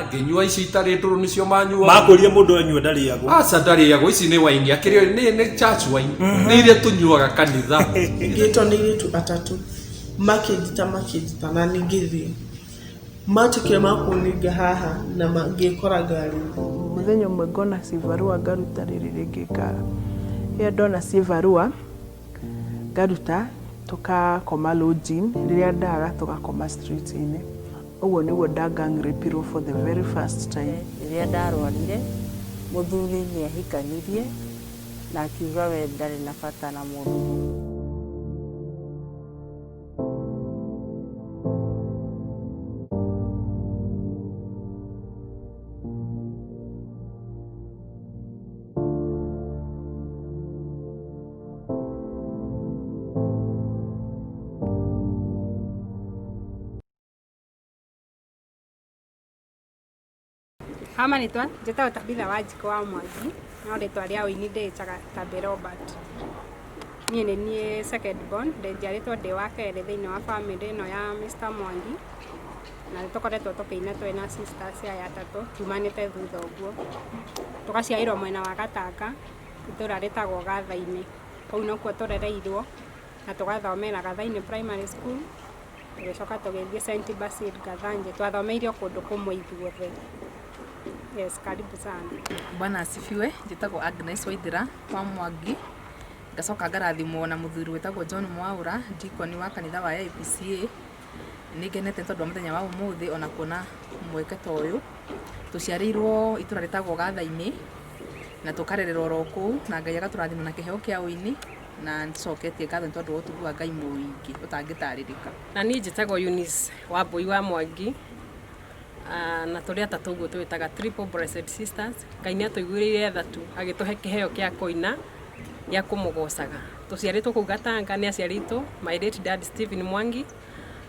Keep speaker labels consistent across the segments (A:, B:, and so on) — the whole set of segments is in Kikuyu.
A: Ngĩnyua ici itarĩ ndũrũ nĩcio manyuaga.
B: Makwĩrire mũndũ anyua ndarĩagwo.
A: Aca ndarĩagwo, ici nĩ waini akĩrĩ nĩ church wine, nĩ iria tũnyuaga kanitha.
C: Ngĩtwo nĩ airĩtu atatũ, makĩnjĩta makĩnjĩta na niĩ ngĩthiĩ. Matuĩkire makũninga haha na ngĩkora ngari-inĩ.
D: Mũthenya ũmwe ngona cibarũa ngaruta rĩrĩ rĩngĩ rĩrĩa ndona cibarũa ngaruta tũkakoma lodging, rĩrĩa ndaga tũgakoma street inĩ. Ũguo nĩguo nda gang rape irwo for the very first time.
E: Rĩrĩa ndarwarire, mũthuri nĩ ahikanirie na akiuga we ndarĩ na bata na mũndũ.
F: Ha marĩtwa njĩtagwo Tabitha Wanjikũ wa Mwangi, no rĩtwa rĩa ũini ndĩĩtaga Tabby Robert. Niĩ nĩ niĩ second born, njiarĩtwo ndĩ wa kerĩ thĩinĩ wa bamĩrĩ ĩno ya Mr Mwangi, na nĩ tũkoretwo tũkĩina twĩna sisters aya atatũ tumanĩte thutha ũguo. Tũgaciarĩrwo mwena wa Gatanga, itũra rĩtagwo Gatha-inĩ, kũu nokuo tũrereirwo na tũgathomera Gatha-inĩ Primary School. Tũgĩcoka tũgĩthiĩ St. Basil Gathanje, twathomeire o kũndũ kũmwe ithuothe. Yes, karibu sana.
G: Bwana asifiwe, njĩtagwo Agnes Waithera wa Mwangi, ngacoka ngarathimwo na mũthuri wĩtagwo John Mwaũra, deacon wa kanitha wa AIPCA. Nĩ ngenete nĩ tondũ wa mũthenya wa ũmũthĩ ona kuona mweke ta ũyũ. Tũciarĩirwo itũra rĩtagwo Gatha-inĩ na tũkarererwo oro kũu na Ngai agatũrathima na kĩheo kĩa ũini. Na nĩtũcoketie ngatho nĩ tondũ wa ũtugi wa Ngai mũingĩ ũtangĩtarĩrĩka.
H: Na niĩ njĩtagwo Eunice Wambũi wa Mwangi, na tũrĩ atatũ ũguo twĩtaga Triple Blessed Sisters. Ngai nĩ atũiguĩrĩire tha tu agĩtũhe kĩheo kĩa kũina gĩa kũmũgocaga. Tũciarĩtwo kũu Gatanga nĩ aciari aitũ, my late dad Stephen Mwangi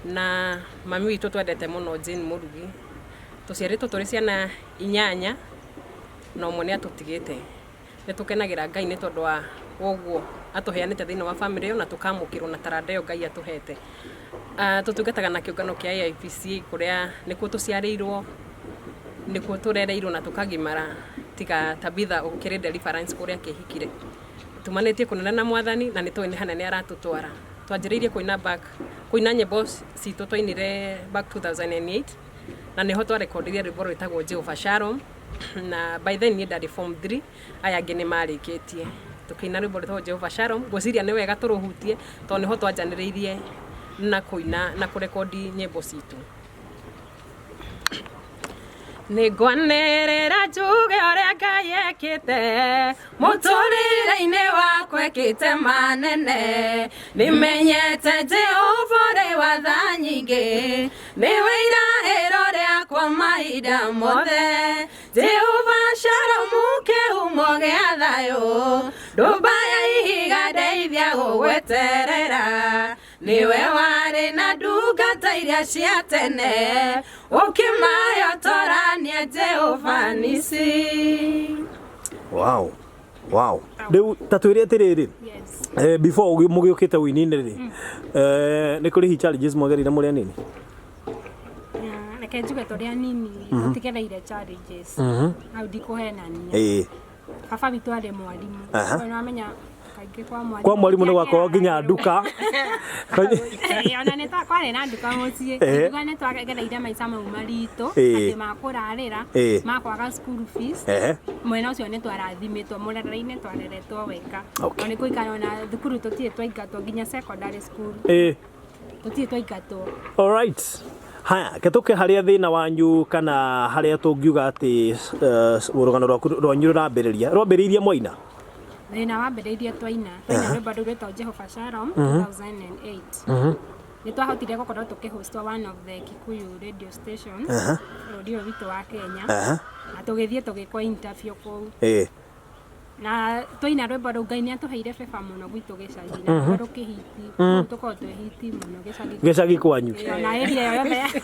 H: na mami witũ twendete mũno Jane Mũrugi. Tũciarĩtwo tũrĩ ciana inyanya na ũmwe nĩ atũtigĩte. Nĩ tũkenagĩra Ngai nĩ tondũ wa ũguo atũheanĩte thĩinĩ wa bamĩrĩ ĩyo na tũkamũkĩrwo na taranda ĩyo Ngai atũhete. Tũtungataga na kĩũngano kĩa AIPCA kũrĩa nĩkuo tũciarĩirwo, nĩkuo tũrereirwo na tũkagimara tiga Tabitha ũkĩrĩ deliverance kũrĩa akĩhikire. Tumanĩtie kũnene na mwathani na nĩ tũĩ nĩ hanene aratũtwara. Twanjĩrĩirie kũina back, kũina nyĩmbo citũ twainire back 2008 na nĩho twarekondire rwĩmbo rwĩtagwo Jehovah Shalom. Na by then niĩ ndarĩ form 3 aya angĩ nĩ marĩkĩtie. Tũkĩina rwĩmbo rwĩtagwo Jehovah Shalom, ngwĩciria nĩ wega tũrũhutie tondũ nĩho twanjanĩrĩirie na kũina na kũrekondi nyĩmbo citũ. Nĩngwanĩrĩra njuge ũrĩa Ngai ekĩte mũtũrĩre-inĩ wakwa ekĩte manene. Nĩmenyete Jehova ũrĩ wa tha nyingĩ, nĩwe irahĩro rĩakwa mahinda mothe. Jehova Shalom kĩhumo gĩa thayũ, ndũmba ya ihiga ndeithia gũgweterera. Nĩwe warĩ na ndungata iria cia tene, ũkĩmayotorania Jehova Nisi.
B: Wow. Wow. Rĩu ta twĩre atĩrĩrĩ, before mũgĩũkĩte ũini-inĩ rĩ, nĩ kũrĩ hihi challenges mwagereire mũrĩ anini?
F: Reke njuge tũrĩ anini tũtigereire challenges. Hau ndikũhenania. Baba witũ arĩ mwarimũ. Koguo nĩwamenya kaingĩ kwa mwarimũ.
B: Kwa mwarimũ nĩ gwakorwo nginya nduka.
F: Ĩĩ, ona nĩ kwarĩ na nduka mũciĩ. Nduka nĩ twagereire maica mau maritũ atĩ ma kũrarĩra, ma kwaga school fees. Mwena ũcio nĩ twarathimĩtwo, mũrerere-inĩ twareretwo wega. O nĩ kũikara ona thukuru tũtirĩ twaingatwo nginya secondary school. Tũtirĩ twaingatwo.
B: All right. Haya, ke tũke harĩa thĩna wanyu kana harĩa tũngiuga atĩ rũgano rwaku rwanyu rũrambĩrĩria. Rwambĩrĩirie mwaina?
F: Thĩna wambĩrĩirie twaina. Twaina rwĩmbo rũu rwĩtagwo Jehovah Shalom 2008. Nĩ twahotire gũkorwo tũkĩhostwo one of the Kikuyu radio stations bũrũri ũyũ witũ wa Kenya. Na tũgĩthiĩ tũgĩkwo interview kũu. Na twaina rwĩmbo rũu Ngai nĩ atũheire favor mũno gwitũ gĩcagi na rwĩmbo rũkĩhiti. Kũu tũkoragwo twĩ hiti mũno gĩcagi.
B: Gĩcagi kwanyu.
F: Ĩĩ, ona area ĩyo yothe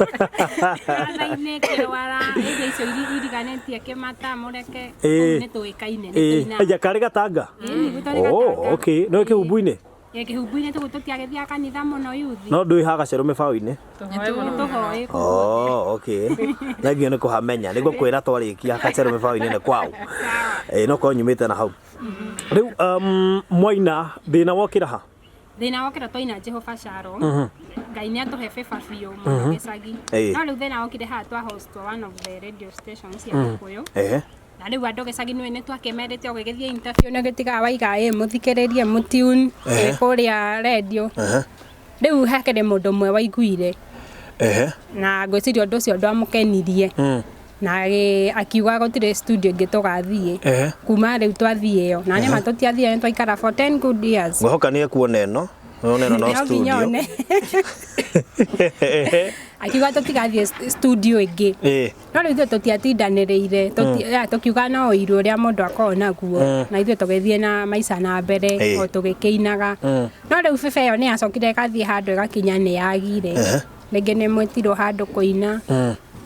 F: Gatha-inĩ, Kĩwara, area icio iriganĩtie Kĩmata, Mũreke, kũu nĩ tũĩkaine, nĩ tũinaga.
B: Aya karĩ Gatanga?
F: Ĩni, gwitũ nĩ
B: Oh,
F: Gatanga.
B: okay. No kĩhumbu-inĩ?
F: Ĩ kĩhumbu-inĩ tũguo tũtiagĩthiaga kanitha mũno yuthi.
B: No ndũĩ ha gacerũ mĩbaũ-inĩ?
F: Tũhoĩ.
B: Oh, okay. Thengio nĩ kũhamenya. Nĩguo kwĩra twarĩkia gacerũ mĩbaũ-inĩ nĩ kwao. Ĩ no korwo nyumĩte na hau. Rĩu mwaina thĩna wokĩra ha?
F: Thĩna wokĩra twaina Jehova Shalom. Ngai nĩ atũhe favor biũ mũno gĩcagi. No rĩu thĩna wokire haha twa host one of the radio stations cia Gĩkũyũ. Na rĩu andũ gĩcagi nĩ nĩ twakĩmerĩte ũgĩgĩthiĩ interview nĩ ũgĩtigaga waiga ĩ mũthikĩrĩrie mũtune kũrĩa radio. Rĩu hakĩrĩ mũndũ ũmwe waiguire. Na ngwĩciria ũndũ ũcio ndwamũkenirie. Na akiuga gũtirĩ studio ĩngĩ tũgathiĩ. Kuma rĩu twathiĩ ĩyo. Na nĩma tũtiathire nĩ twaikara for 10 good years.
B: Ngwĩhoka nĩ ekuona ĩno. Nona ĩno no
F: No nginya
B: studio.
F: one. Akiuga tũtigathiĩ studio ĩngĩ. No rĩu ithuĩ tũtiatindanĩrĩire, tũkiuga no ũiru ũrĩa mũndũ akoragwo naguo, na ithuĩ tũgĩthiĩ na maica na mbere o tũgĩkĩinaga. No rĩu bebe ĩyo nĩ yacokire ĩgathiĩ handũ ĩgakinya nĩ yagire. Rĩngĩ nĩ mwĩtirwo handũ kũina,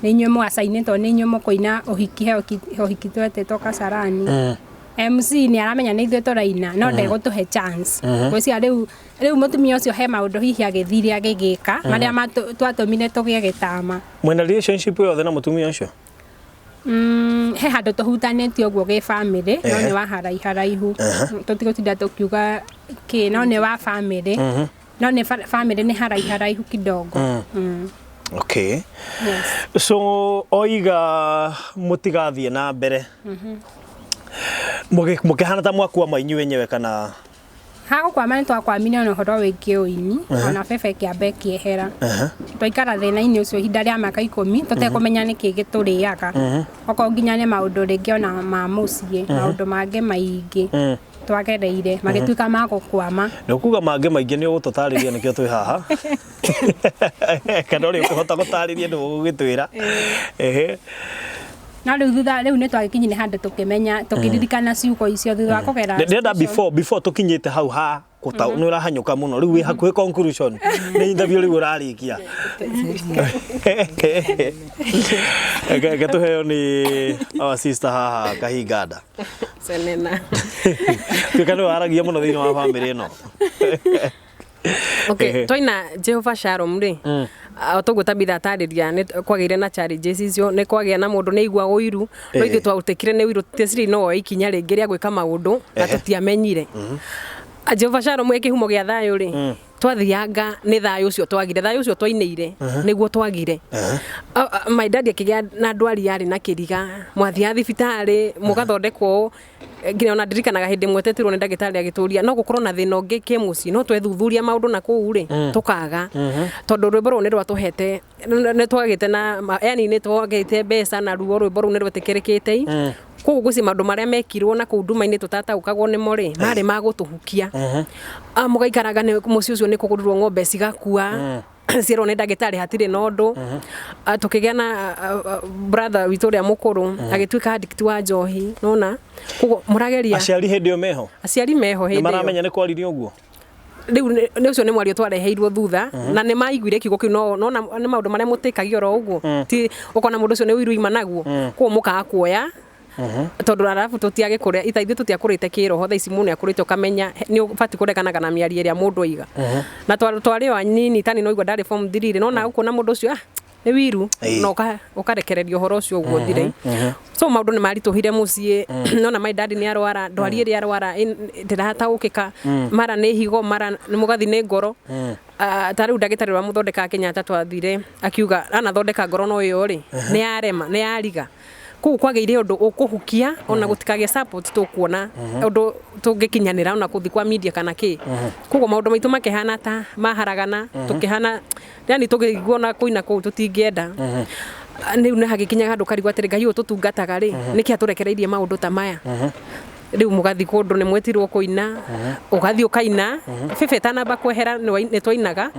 F: nĩ inyuĩ mwacainĩtwo, nĩ inyuĩ mũkũina ũhiki, he ũhiki twetĩtwo Kasarani. MC nĩ aramenya nĩ ithuĩ tũraina no ndegũtũhe chance. Ngwĩciria rĩu mũtumia ũcio he maũndũ hihi agĩthire agĩgĩka marĩa twatũmire tũgĩe gĩtama.
B: Mwena relationship yothe na mũtumia ũcio?
F: He handũ tũhutanĩtie ũguo gĩ family, no nĩ wa haraiharaihu. Tũtigũtinda tũkiuga kĩ, no nĩ wa family. No nĩ family nĩ haraiharaihu kidogo.
B: Okay.
F: Yes.
B: So oiga mũtigathiĩ na mbere. Mũkĩhana ta mwakwama inyuĩ enyewe kana?
F: Hagũkwama nĩ twakwamire ona ũhoro wĩgiĩ ũini, ona bebe ĩkĩamba ĩkĩehera. Twaikara thĩna-inĩ ũcio ihinda rĩa mĩaka 10 tũtekũmenya nĩkĩ gĩtũrĩaga. Okorwo nginya nĩ maũndũ rĩngĩ ona ma mũciĩ, maũndũ mangĩ maingĩ twagereire magĩtuĩka ma gũkwama.
B: Nĩ ũkuga mangĩ maingĩ nĩ ũgũtũtarĩria nĩkĩo twĩ haha. Kana ũrĩa ũkũhota gũtarĩria nĩ ũgũgĩtwĩra.
F: No rĩu thutha rĩu nĩ twagĩkinyire handũ tũkĩmenya tũkĩririkana ciugo icio thutha wa kũgera.
B: Ndĩrenda before tũkinyĩte hau ha nĩ ũrahanyũka mũno rĩu wĩ hakuhĩ conclusion nĩ interview rĩu ũrarĩkia. Reke tũheo nĩ our sister haha Kahinganda.
H: Senena.
B: Tuĩka nĩ waragia mũno thĩinĩ wa family ĩno.
H: Okay, twaina Jehova Shalom rĩ, toguo Tabitha atarĩria nĩ kwagĩire na challenges icio, nĩ kwagĩa na mũndũ nĩ aigua ũiru, no ithuĩ twaũtĩkire nĩ ũiru, tũtieciririe no oe ikinya rĩngĩ rĩa gwĩka maũndũ na tũtiamenyire. Jehova Shalom ĩ kĩhumo gĩa thayũ rĩ, twathianga nĩ thayũ ũcio twagire, thayũ ũcio twainĩire nĩguo twagire. My daddy akĩgĩa na ndwari yarĩ na kĩriga, mwathiaga thibitarĩ mũgathondekwo ũũ, nginya ona ndirikanaga hĩndĩ ĩmwe twetirwo nĩ ndagĩtarĩ agĩtũria no gũkorwo na thĩna ũngĩ kĩmũciĩ, no twethuthuria maũndũ na kũu rĩ tũkaga, tondũ rwĩmbo rũu nĩ rwatũhete, nĩ twagĩte na yani nĩ twagĩte mbeca na ruo, rwĩmbo rũu nĩ rwetĩkĩrĩkĩte. Koguo ngwĩciria maũndũ marĩa mekirwo na kũu nduma-inĩ tũtataũkagwo nĩmo rĩ, marĩ ma gũtũhukia. Mũgaikaranga nĩ mũciĩ ũcio nĩ kũgũrirwo ng'ombe cigakua, cierwo nĩ ndagĩtarĩ hatirĩ na ũndũ. Tũkĩgĩa na brother witũ ũrĩa mũkũrũ agĩtuĩka addict wa njohi, nona koguo mũrageria.
B: Aciari hĩndĩ ĩyo meho?
H: Aciari meho hĩndĩ ĩyo.
B: Nĩ maramenya nĩ kwaririe ũguo?
H: Rĩu nĩ ũcio nĩ mwario twareheirwo thutha, na nĩ maiguire kiugo kĩu, no nona nĩ maũndũ marĩa mũtĩkagia oro ũguo, ti ũkona mũndũ ũcio nĩ ũiru ima naguo, koguo mũkaga kuoya tondũ arabu tũtiagĩkũrĩa ita ithuĩ tũtiakũrĩte kĩroho, thaa ici mũndũ nĩakũrĩte ũkamenya nĩ ũbatiĩ kũreganaga na mĩario ĩrĩa mũndũ aiga. Na twarĩ o anini tani no igua ndarĩ form 3 rĩ, nona ũkuona mũndũ ũcio nĩ wiru, na ũkarekereria ũhoro ũcio ũguo ũthire. So maũndũ nĩ maritũhire mũciĩ, nona my daddy nĩ arwara, ndwari ĩrĩa arwara ndĩrataũkĩka, mara nĩ higo, mara nĩ mũgathi nĩ ngoro. Ta rĩu ndagĩtarĩ ũrĩa mũthondekaga Kenyatta twathire akiuga anathondeka ngoro no ĩyo rĩ nĩ yarema, nĩ yariga. Koguo kwagĩire ũndũ ũkũhukia ona gũtikagĩa support tũkuona ũndũ tũngĩkinyanĩra ona kũthi kwa media kana kĩ. Koguo maũndũ maitũ makĩhana ta maharagana, tũkĩhana yani tũkĩigua ona kũina kũu tũtingĩenda. Rĩu nĩ hagĩkinyaga handũ ũkarigwo atĩrĩ, Ngai ũyũ tũtungataga rĩ, nĩkĩ atũrekereirie maũndũ ta maya? Rĩu mũgathi kũndũ nĩ mwetirwo kũina, ũgathiĩ ũkaina, bebe ĩtanamba kwehera nĩ twainaga,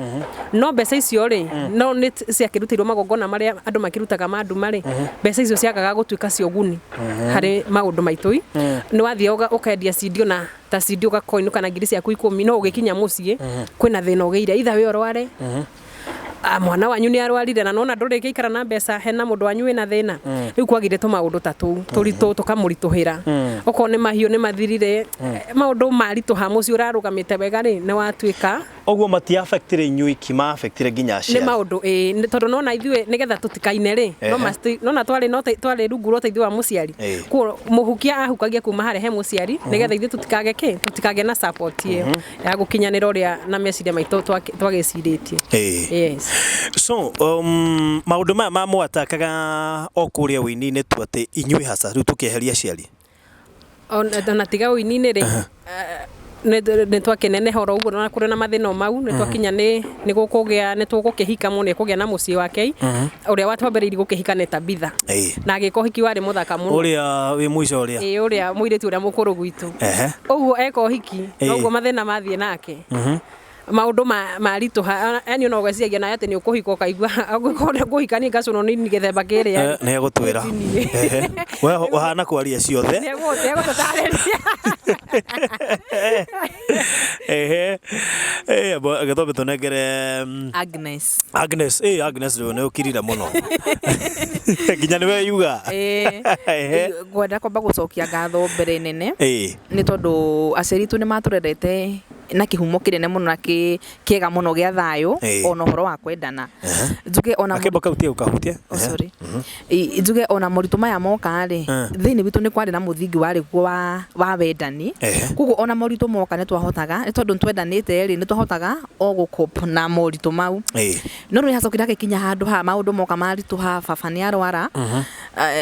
H: no mbeca icio rĩ, no nĩ ciakĩrutĩirwo magongona marĩa andũ makĩrutaga ma nduma rĩ, mbeca icio ciagaga gũtuĩka cia ũguni harĩ maũndũ maitũ. Nĩ wathiĩ ũkendia CD na ta CD ũgakoinũka na ngiri ciaku 10, no ũgĩkinya mũciĩ kwĩna thĩna ũgĩire, either we ũrware, Ah, mwana wanyu nĩ arwarire na nona ndũrĩgĩikara na mbeca hena mũndũ wanyu wĩna thĩna rĩu kwagire tũmaũndũ ta tũu tũritũ tũkamũritũhĩra okorwo nĩ mahiũ nĩ mathirire maũndũ maritũha mũciĩ ũrarũgamĩte wega rĩ nĩ watuĩka
B: Ũguo mati affectire inyuĩ iki ma affectire nginya
H: nĩ
B: aciari.
H: maũndũ ĩĩ tondũ nona ithuĩ nĩgetha tũtikaine rĩ no
B: Ehe.
H: nona twarĩ no twarĩ rungu rwa ũteithio wa mũciari
B: Ĩĩ.
H: kuo mũhukia ahukagia kuma harĩa he mũciari nĩgetha ithuĩ tũtikage kĩ tũtikage na support ĩyo ya gũkinyanĩra ũrĩa na meciria maitũ twagĩcirĩtie.
B: Ĩĩ.
H: Yes.
B: So, maũndũ maya mamwatakaga o kũrĩa ũini-inĩ tu atĩ inyuĩ haca rĩu tũkĩeheria aciari.
H: Ona tiga ũini-inĩ rĩ nĩ twakĩneneha oro ũguo na kũrĩ na mathĩna o mau nĩ twakinya nĩ gũkũgĩa nĩ tũgũkĩhika mũndũ nĩ ekũgĩa na mũciĩ wake ũrĩa watwambĩrĩirie gũkĩhika nĩ Tabitha
B: Ĩĩ.
H: na agĩka ũhiki warĩ mũthaka mũno.
B: Ũrĩa wĩ mũico ũrĩa.
H: Ĩĩ ũrĩa mũirĩtu ũrĩa mũkũrũ gwitũ.
B: Ehe.
H: Ũguo eka ũhiki
B: Ĩĩ.
H: noguo mathĩna mathiĩ nake maũndũ maritũha yani ona ũgeciragia nawe atĩ nĩ ũkũhika ũkaigua angĩkorwo nĩ ngũhika niĩ ngacũnwo nĩ gĩthemba kĩrĩa.
B: Nĩ egũtwĩra. Ehe. We ũhana kwaria ciothe.
H: Nĩegũtũtarĩria.
B: Ehe. Eh, gĩthombe tũnengere
G: Agnes.
B: Agnes, eh Agnes rĩu nĩ ũkirire mũno. Nginya nĩwe yuga.
G: Ĩĩ.
B: Ehe.
G: Ngwenda kwamba gũcokia ngatho mbere nene
B: Ĩĩ.
G: nĩ tondũ aciari aitũ nĩ matũrerete na kĩhumo kĩnene mũno na kĩega mũno gĩa thayũ
B: Ĩĩ.
G: ona ũhoro wa kwendana njuge ona
B: Akĩmbo kau tiga ũkahutie.
G: Oh, sorry. Njuge ona moritũ maya moka rĩ thĩinĩ witũ nĩ kwarĩ na mũthingi warĩ kuo wa wendani
B: Ehe.
G: koguo ona moritũ moka nĩ twahotaga nĩ tondũ nĩ twendanĩte rĩ nĩ twahotaga o gũ na moritũ mau
B: Ĩĩ.
G: no rĩu hacokire hagĩkinya handũ ha maũndũ moka maritũha baba nĩ arwara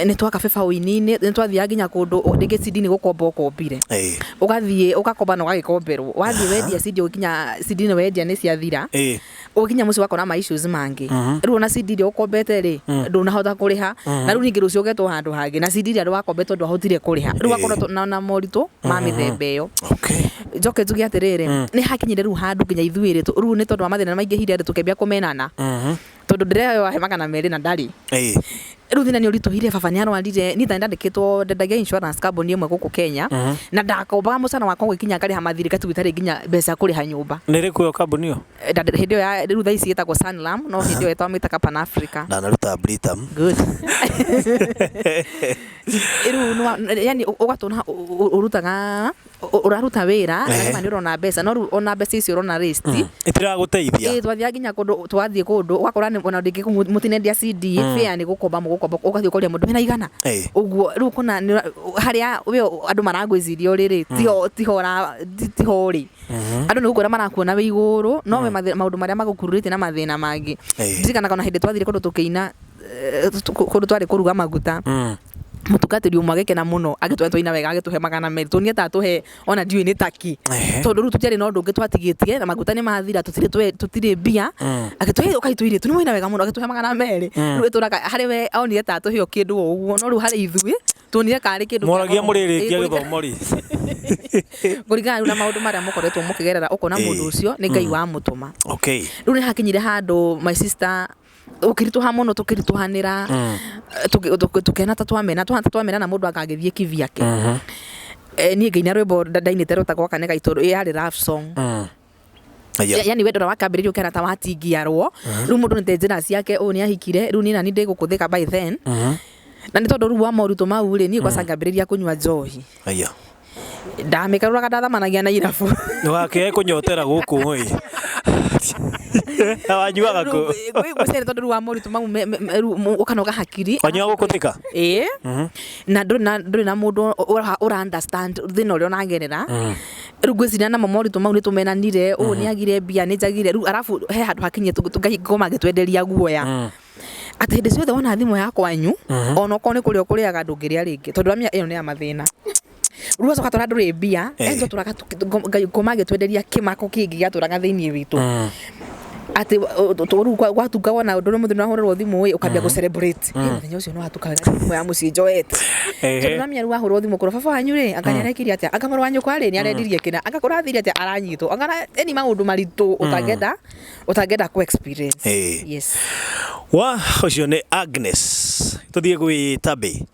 G: nĩ twaka beba ũini-inĩ nĩ twathiaga nginya kũndũ rĩngĩ CD nĩ gũkomba ũkombire
B: Ĩĩ.
G: ũgathiĩ ũgakomba na ũgagĩkomberwo wathiĩ wendia CD ũgĩkinya CD nĩ wendia nĩ ciathira
B: Ĩĩ.
G: ũgĩkinya mũciĩ wakora ma issues mangĩ rĩu ona CD iria ũkombete rĩ ndũnahota kũrĩha na rĩu ningĩ rũciũ ũgetwo handũ hangĩ na CD iria wakombete ndwahotire kũrĩha rĩu wakorwo na moritũ ma mĩthemba ĩyo
B: Okay.
G: njoke njuge atĩrĩrĩ nĩ hakinyire rĩu handũ nginya ithuĩ rĩ rĩu nĩ tondũ wa mathĩna maingĩhire rĩ tũkĩambia kũmenana tondũ ndĩreyo wahe 200 na ndarĩ
B: Ĩĩ.
G: rĩu thĩna nĩ ũritũhire baba nĩ arwarire niĩ tani ndandĩkĩtwo ndendagia insurance company ĩmwe gũkũ Kenya na ndakombaga mũcara wakwa ũgĩkinya ngarĩha mathirĩ ngatigwo itarĩ nginya mbeca kũrĩha nyũmba
B: Nĩ rĩkũ ĩyo kambuni ĩyo?
G: Hĩndĩ ĩyo rĩu thaa ici ĩtagwo Sanlam no hĩndĩ ĩyo twamĩtaga Pan Africa.
B: Ndanaruta Britam.
G: Good. Rĩu yani ũgatũna ũrutaga ũraruta wĩra na nĩma nĩ ũrona mbeca no rĩu ona mbeca icio ũrona rĩsti
B: Itiragũteithia.
G: Ĩĩ twathiaga nginya kũndũ twathiĩ kũndũ ũgakora ona rĩngĩ mũtinendia CD fare nĩ gũkomba mũgũkomba ũgathiĩ ũkoria mũndũ wĩna igana
B: Ĩĩ.
G: ũguo rĩu kũna harĩa we andũ maragwĩciria ũrĩ rĩ tiho tiho tiho ũrĩ andũ nĩ gũkwĩra marakuona wĩ igũrũ no we maũndũ marĩa magũkururĩtie na mathĩna mangĩ
B: Ĩĩ.
G: ndirikanaga ona hĩndĩ twathire kũndũ tũkĩina kũndũ twarĩ kũruga maguta mũtungatĩri ũmwe agĩkena mũno agĩtwĩra twaina wega agĩtũhe 200 tuonire ta atũhe ona ndiũĩ nĩ taki
B: Ehe.
G: tondũ rĩu tũtiarĩ na ũndũ ũngĩ twatigĩtie na maguta nĩ mathira tũtirĩ mbia agĩtũhe ũkai tũirĩtu nĩ mwaina wega mũno agĩtũhe 200 rĩu ĩtũraga harĩ we onire ta atũhe o kĩndũ o ũguo no rĩu harĩ ithuĩ tuonire karĩ kĩndũ kĩa
B: Moragia
G: goro.
B: mũrĩrĩkia
G: Ĩĩ,
B: gĩthomo rĩ.
G: kũringana rĩu na maũndũ marĩa mũkoretwo mũkĩgerera ũkona
B: Ĩĩ.
G: mũndũ ũcio nĩ Ngai wamũtũma
B: Okay.
G: rĩu nĩ hakinyire handũ my sister ũkĩritũha mũno tũkĩritũhanĩra tũkĩona ta twamena twahana ta twamena na mũndũ agagĩthiĩ kivyake niĩ ngĩina rwĩmbo ndainĩte rwĩtagwo Kane Gaitũ yarĩ love song
B: Aya.
G: Yani wendo wakambĩrĩria ũkĩhana ta watingiarwo rĩu mũndũ nĩ njĩra ciake ũyũ nĩ ahikire rĩu niĩ nani ndĩgũkũthĩka by then na nĩ tondũ rĩu wa moritũ mau rĩ niĩ kwaca ngambĩrĩria kũnyua njohi
B: Aya.
G: ndamĩkarũraga ndathamanagia na irabu
B: Ndũgakĩae kũnyotera gũkũ ĩ. Wanyuaga kũ?
G: Gwĩciria tondũ rĩu wa moritũ mau rĩu ũkanoga hakiri
B: Wanyuaga gũkũ Thika?
G: ĩĩ na ndũrĩ na mũndũ ũra understand thĩna ũrĩa ũragerera rĩu ngwĩciria namo moritũ mau nĩ tũmenanire ũũ nĩ agire mbia nĩ njagire rĩu arabu he handũ hakinyie Ngai ngoma agĩtwenderia guoya atĩ hĩndĩ ciothe wona thimũ ya kwanyu ona okorwo nĩ kũrĩa ũkũrĩaga ndũngĩrĩa rĩngĩ tondũ amenya ĩyo nĩ ya mathĩna rĩu acoka twara ndũrĩ mbia enjo tũraga Ngai ngoma agĩtwenderia kĩmako kĩngĩ gĩatũraga thĩinĩ witũ atĩ rĩu gwatuka wona ũndũ ũrĩa mũthĩ nĩwahũrĩrwo thimũ ĩ ũkambia gũ celebrate mũthenya ũcio nĩwatuka wega thimũ ya mũciĩ njoete tondũ namenya rĩu wahũrwo thimũ kũrwo baba wanyu rĩ anga nĩarekire atĩa anga mũrũ wa nyũkwa rĩ nĩarendirie kĩna anga kũrathire atĩa aranyitwo anga eni maũndũ maritũ ũtangĩenda kũ experience. Yes.
B: Wa ũcio nĩ Agnes tũthiĩ gwĩ Tabi.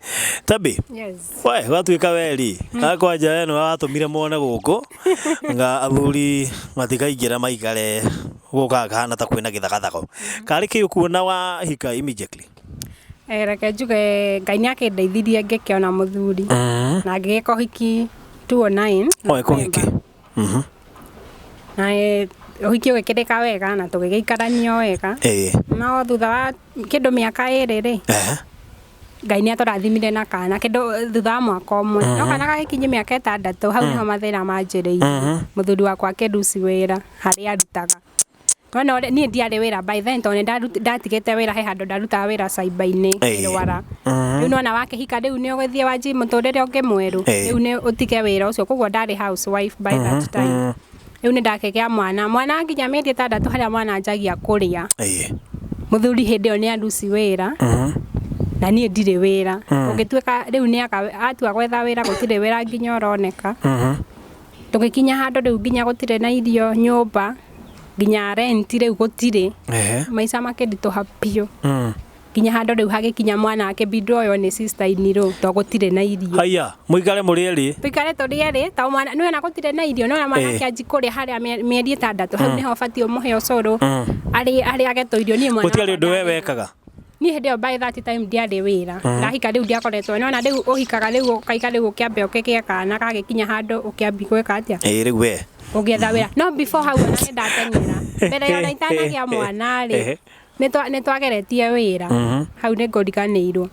B: Tabi.
F: Yes.
B: We gwatuĩka weri akwanja we nĩwe watũmire mone gũkũ nga athuri matikaingĩra maikare Gũkaga kahana ta kwĩna gĩthagathago. Karĩ kĩ ũkuona wahika immediately?
F: Eh, reke njuge Ngai nĩ akĩndeithirie ngĩkĩona mũthuri na ngĩgĩka ũhiki 2009.
B: Oe kũhiki.
F: Na ũhiki ũgĩkĩrĩka wega na tũgĩgĩikarania wega. No thutha wa kĩndũ mĩaka 2 rĩ, Ngai nĩ atũrathimire na kana kĩndũ thutha wa mwaka ũmwe, no kana gagĩkinyia mĩaka 6 hau nĩho mathĩna manjĩrĩirie. Mũthuri wakwa akĩruci wĩra harĩa arutaga. Nona ũrĩa niĩ ndiarĩ wĩra by then, tondũ nĩ ndatigĩte wĩra, he handũ ndarutaga wĩra cyber-inĩ ngĩrwara. Rĩu nona wakĩhika rĩu nĩ ũgĩthiĩ wanjie mũtũrĩre ũngĩ mwerũ, rĩu nĩ ũtige wĩra ũcio, koguo ndarĩ housewife by that time. Rĩu nĩ ndakĩgĩa mwana, mwana nginya mĩeri 6 harĩa mwana anjagia kũrĩa. Mũthuri hĩndĩ ĩyo nĩ aruci wĩra na niĩ ndirĩ wĩra. Ũngĩtuĩka rĩu nĩ atua gwetha wĩra, gũtirĩ wĩra nginya ũroneka. Tũgĩkinya handũ rĩu nginya gũtirĩ na irio nyũmba, nginya rent rĩu gũtirĩ. Maica makĩritũha biũ. Nginya handũ rĩu hagĩkinya mwana akĩbindwo oyo nĩ sister in law tondũ gũtirĩ na irio.
B: Haiya, mũikare mũrĩ erĩ.
F: Tũikare tũrĩ erĩ tondũ mwana nĩwona gũtirĩ na irio, nĩwona mwana akĩanji kũrĩa harĩa mĩeri 6 hau nĩho ũbatiĩ ũmũhe ũcũrũ, arĩage tũirio. Niĩ mwana
B: Gũtiarĩ
F: wakwa
B: ũndũ we
F: ndarĩ-
B: wekaga.
F: Niĩ hĩndĩ ĩyo by that time ndiarĩ wĩra. Ndahika rĩu ndiakoretwo, nĩwona rĩu ũhikaga rĩu ũkaika rĩu ũkĩambe ũkĩgĩe kana gagĩkinya handũ ũkĩambi gwĩka atĩa?
B: Ĩĩ rĩu we.
F: Ũgĩetha wĩra. No before hau ona nĩ ndateng'era. Mbere ya ona itanagĩa mwana rĩ, nĩ twageretie wĩra. Hau nĩ ngũriganĩirwo.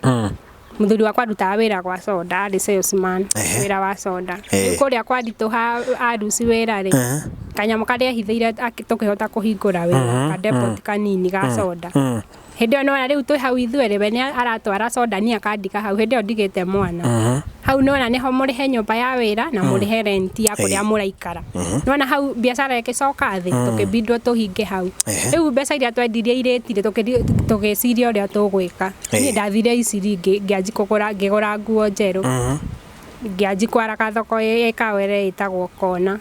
F: Mũthuri wakwa arutaga wĩra gwa soda, arĩ salesman, wĩra wa soda. Rĩu kũrĩa kwaritũha aruci wĩra rĩ, kanyamũ karĩa ehithĩire tũkĩhota kũhingũra wĩra, ka depot kanini ga soda. Hĩndĩ ĩyo nĩwona rĩu twĩ hau ithuerĩ, we nĩ aratwara soda, niĩ akandika hau, hĩndĩ ĩyo ndigĩte mwana. Hau nĩwona nĩho mũrĩhe nyũmba ya wĩra na mũrĩhe rent ya kũrĩa mũraikara. Nĩwona hau biacara ĩgĩcoka thĩ, tũkĩbindwo tũhinge hau. Rĩu mbeca iria twendirie irĩti rĩ, tũgĩciria ũrĩa tũgwĩka. Niĩ ndathire Iciri ngĩanji kũgũra, ngĩgũra nguo njerũ. Ngĩanji kwaraga thoko ĩ Kawere ĩtagwo Kona.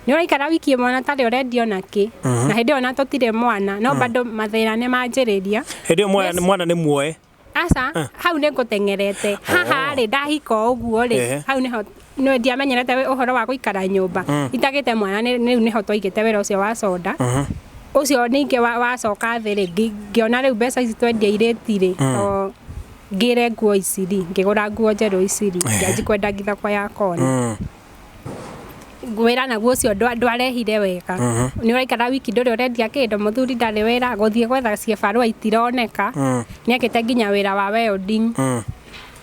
F: Nĩ ũraikara wiki ĩmwe na tarĩ ũrendia ona kĩ. Na hĩndĩ ĩyo ona tũtirĩ mwana, no bado mathĩna nĩ manjĩrĩria.
B: Hĩndĩ ĩyo mwana nĩ muoe.
F: Aca, hau nĩ ngũteng'erete. Haha rĩ, ndahika o ũguo rĩ, hau nĩho nĩ ndiamenyerete ũhoro wa gũikara nyũmba. Itagĩte mwana rĩu nĩho twaigĩte wĩra ũcio wa soda. Ũcio ningĩ wacoka thĩ rĩ, ngĩona rĩu mbeca ici twendia irĩti rĩ, to ngĩre nguo Iciri, ngĩgũra nguo njerũ Iciri, ngĩanji kwendagia thoko ya Kona. Wĩra naguo ũcio ndwarehire wega. Nĩ ũraikara wiki ndũrĩ ũrendia kĩndũ, mũthuri ndarĩ wĩra, gũthiĩ gwetha cibarũa itironeka. Nĩekĩte nginya wĩra wa welding.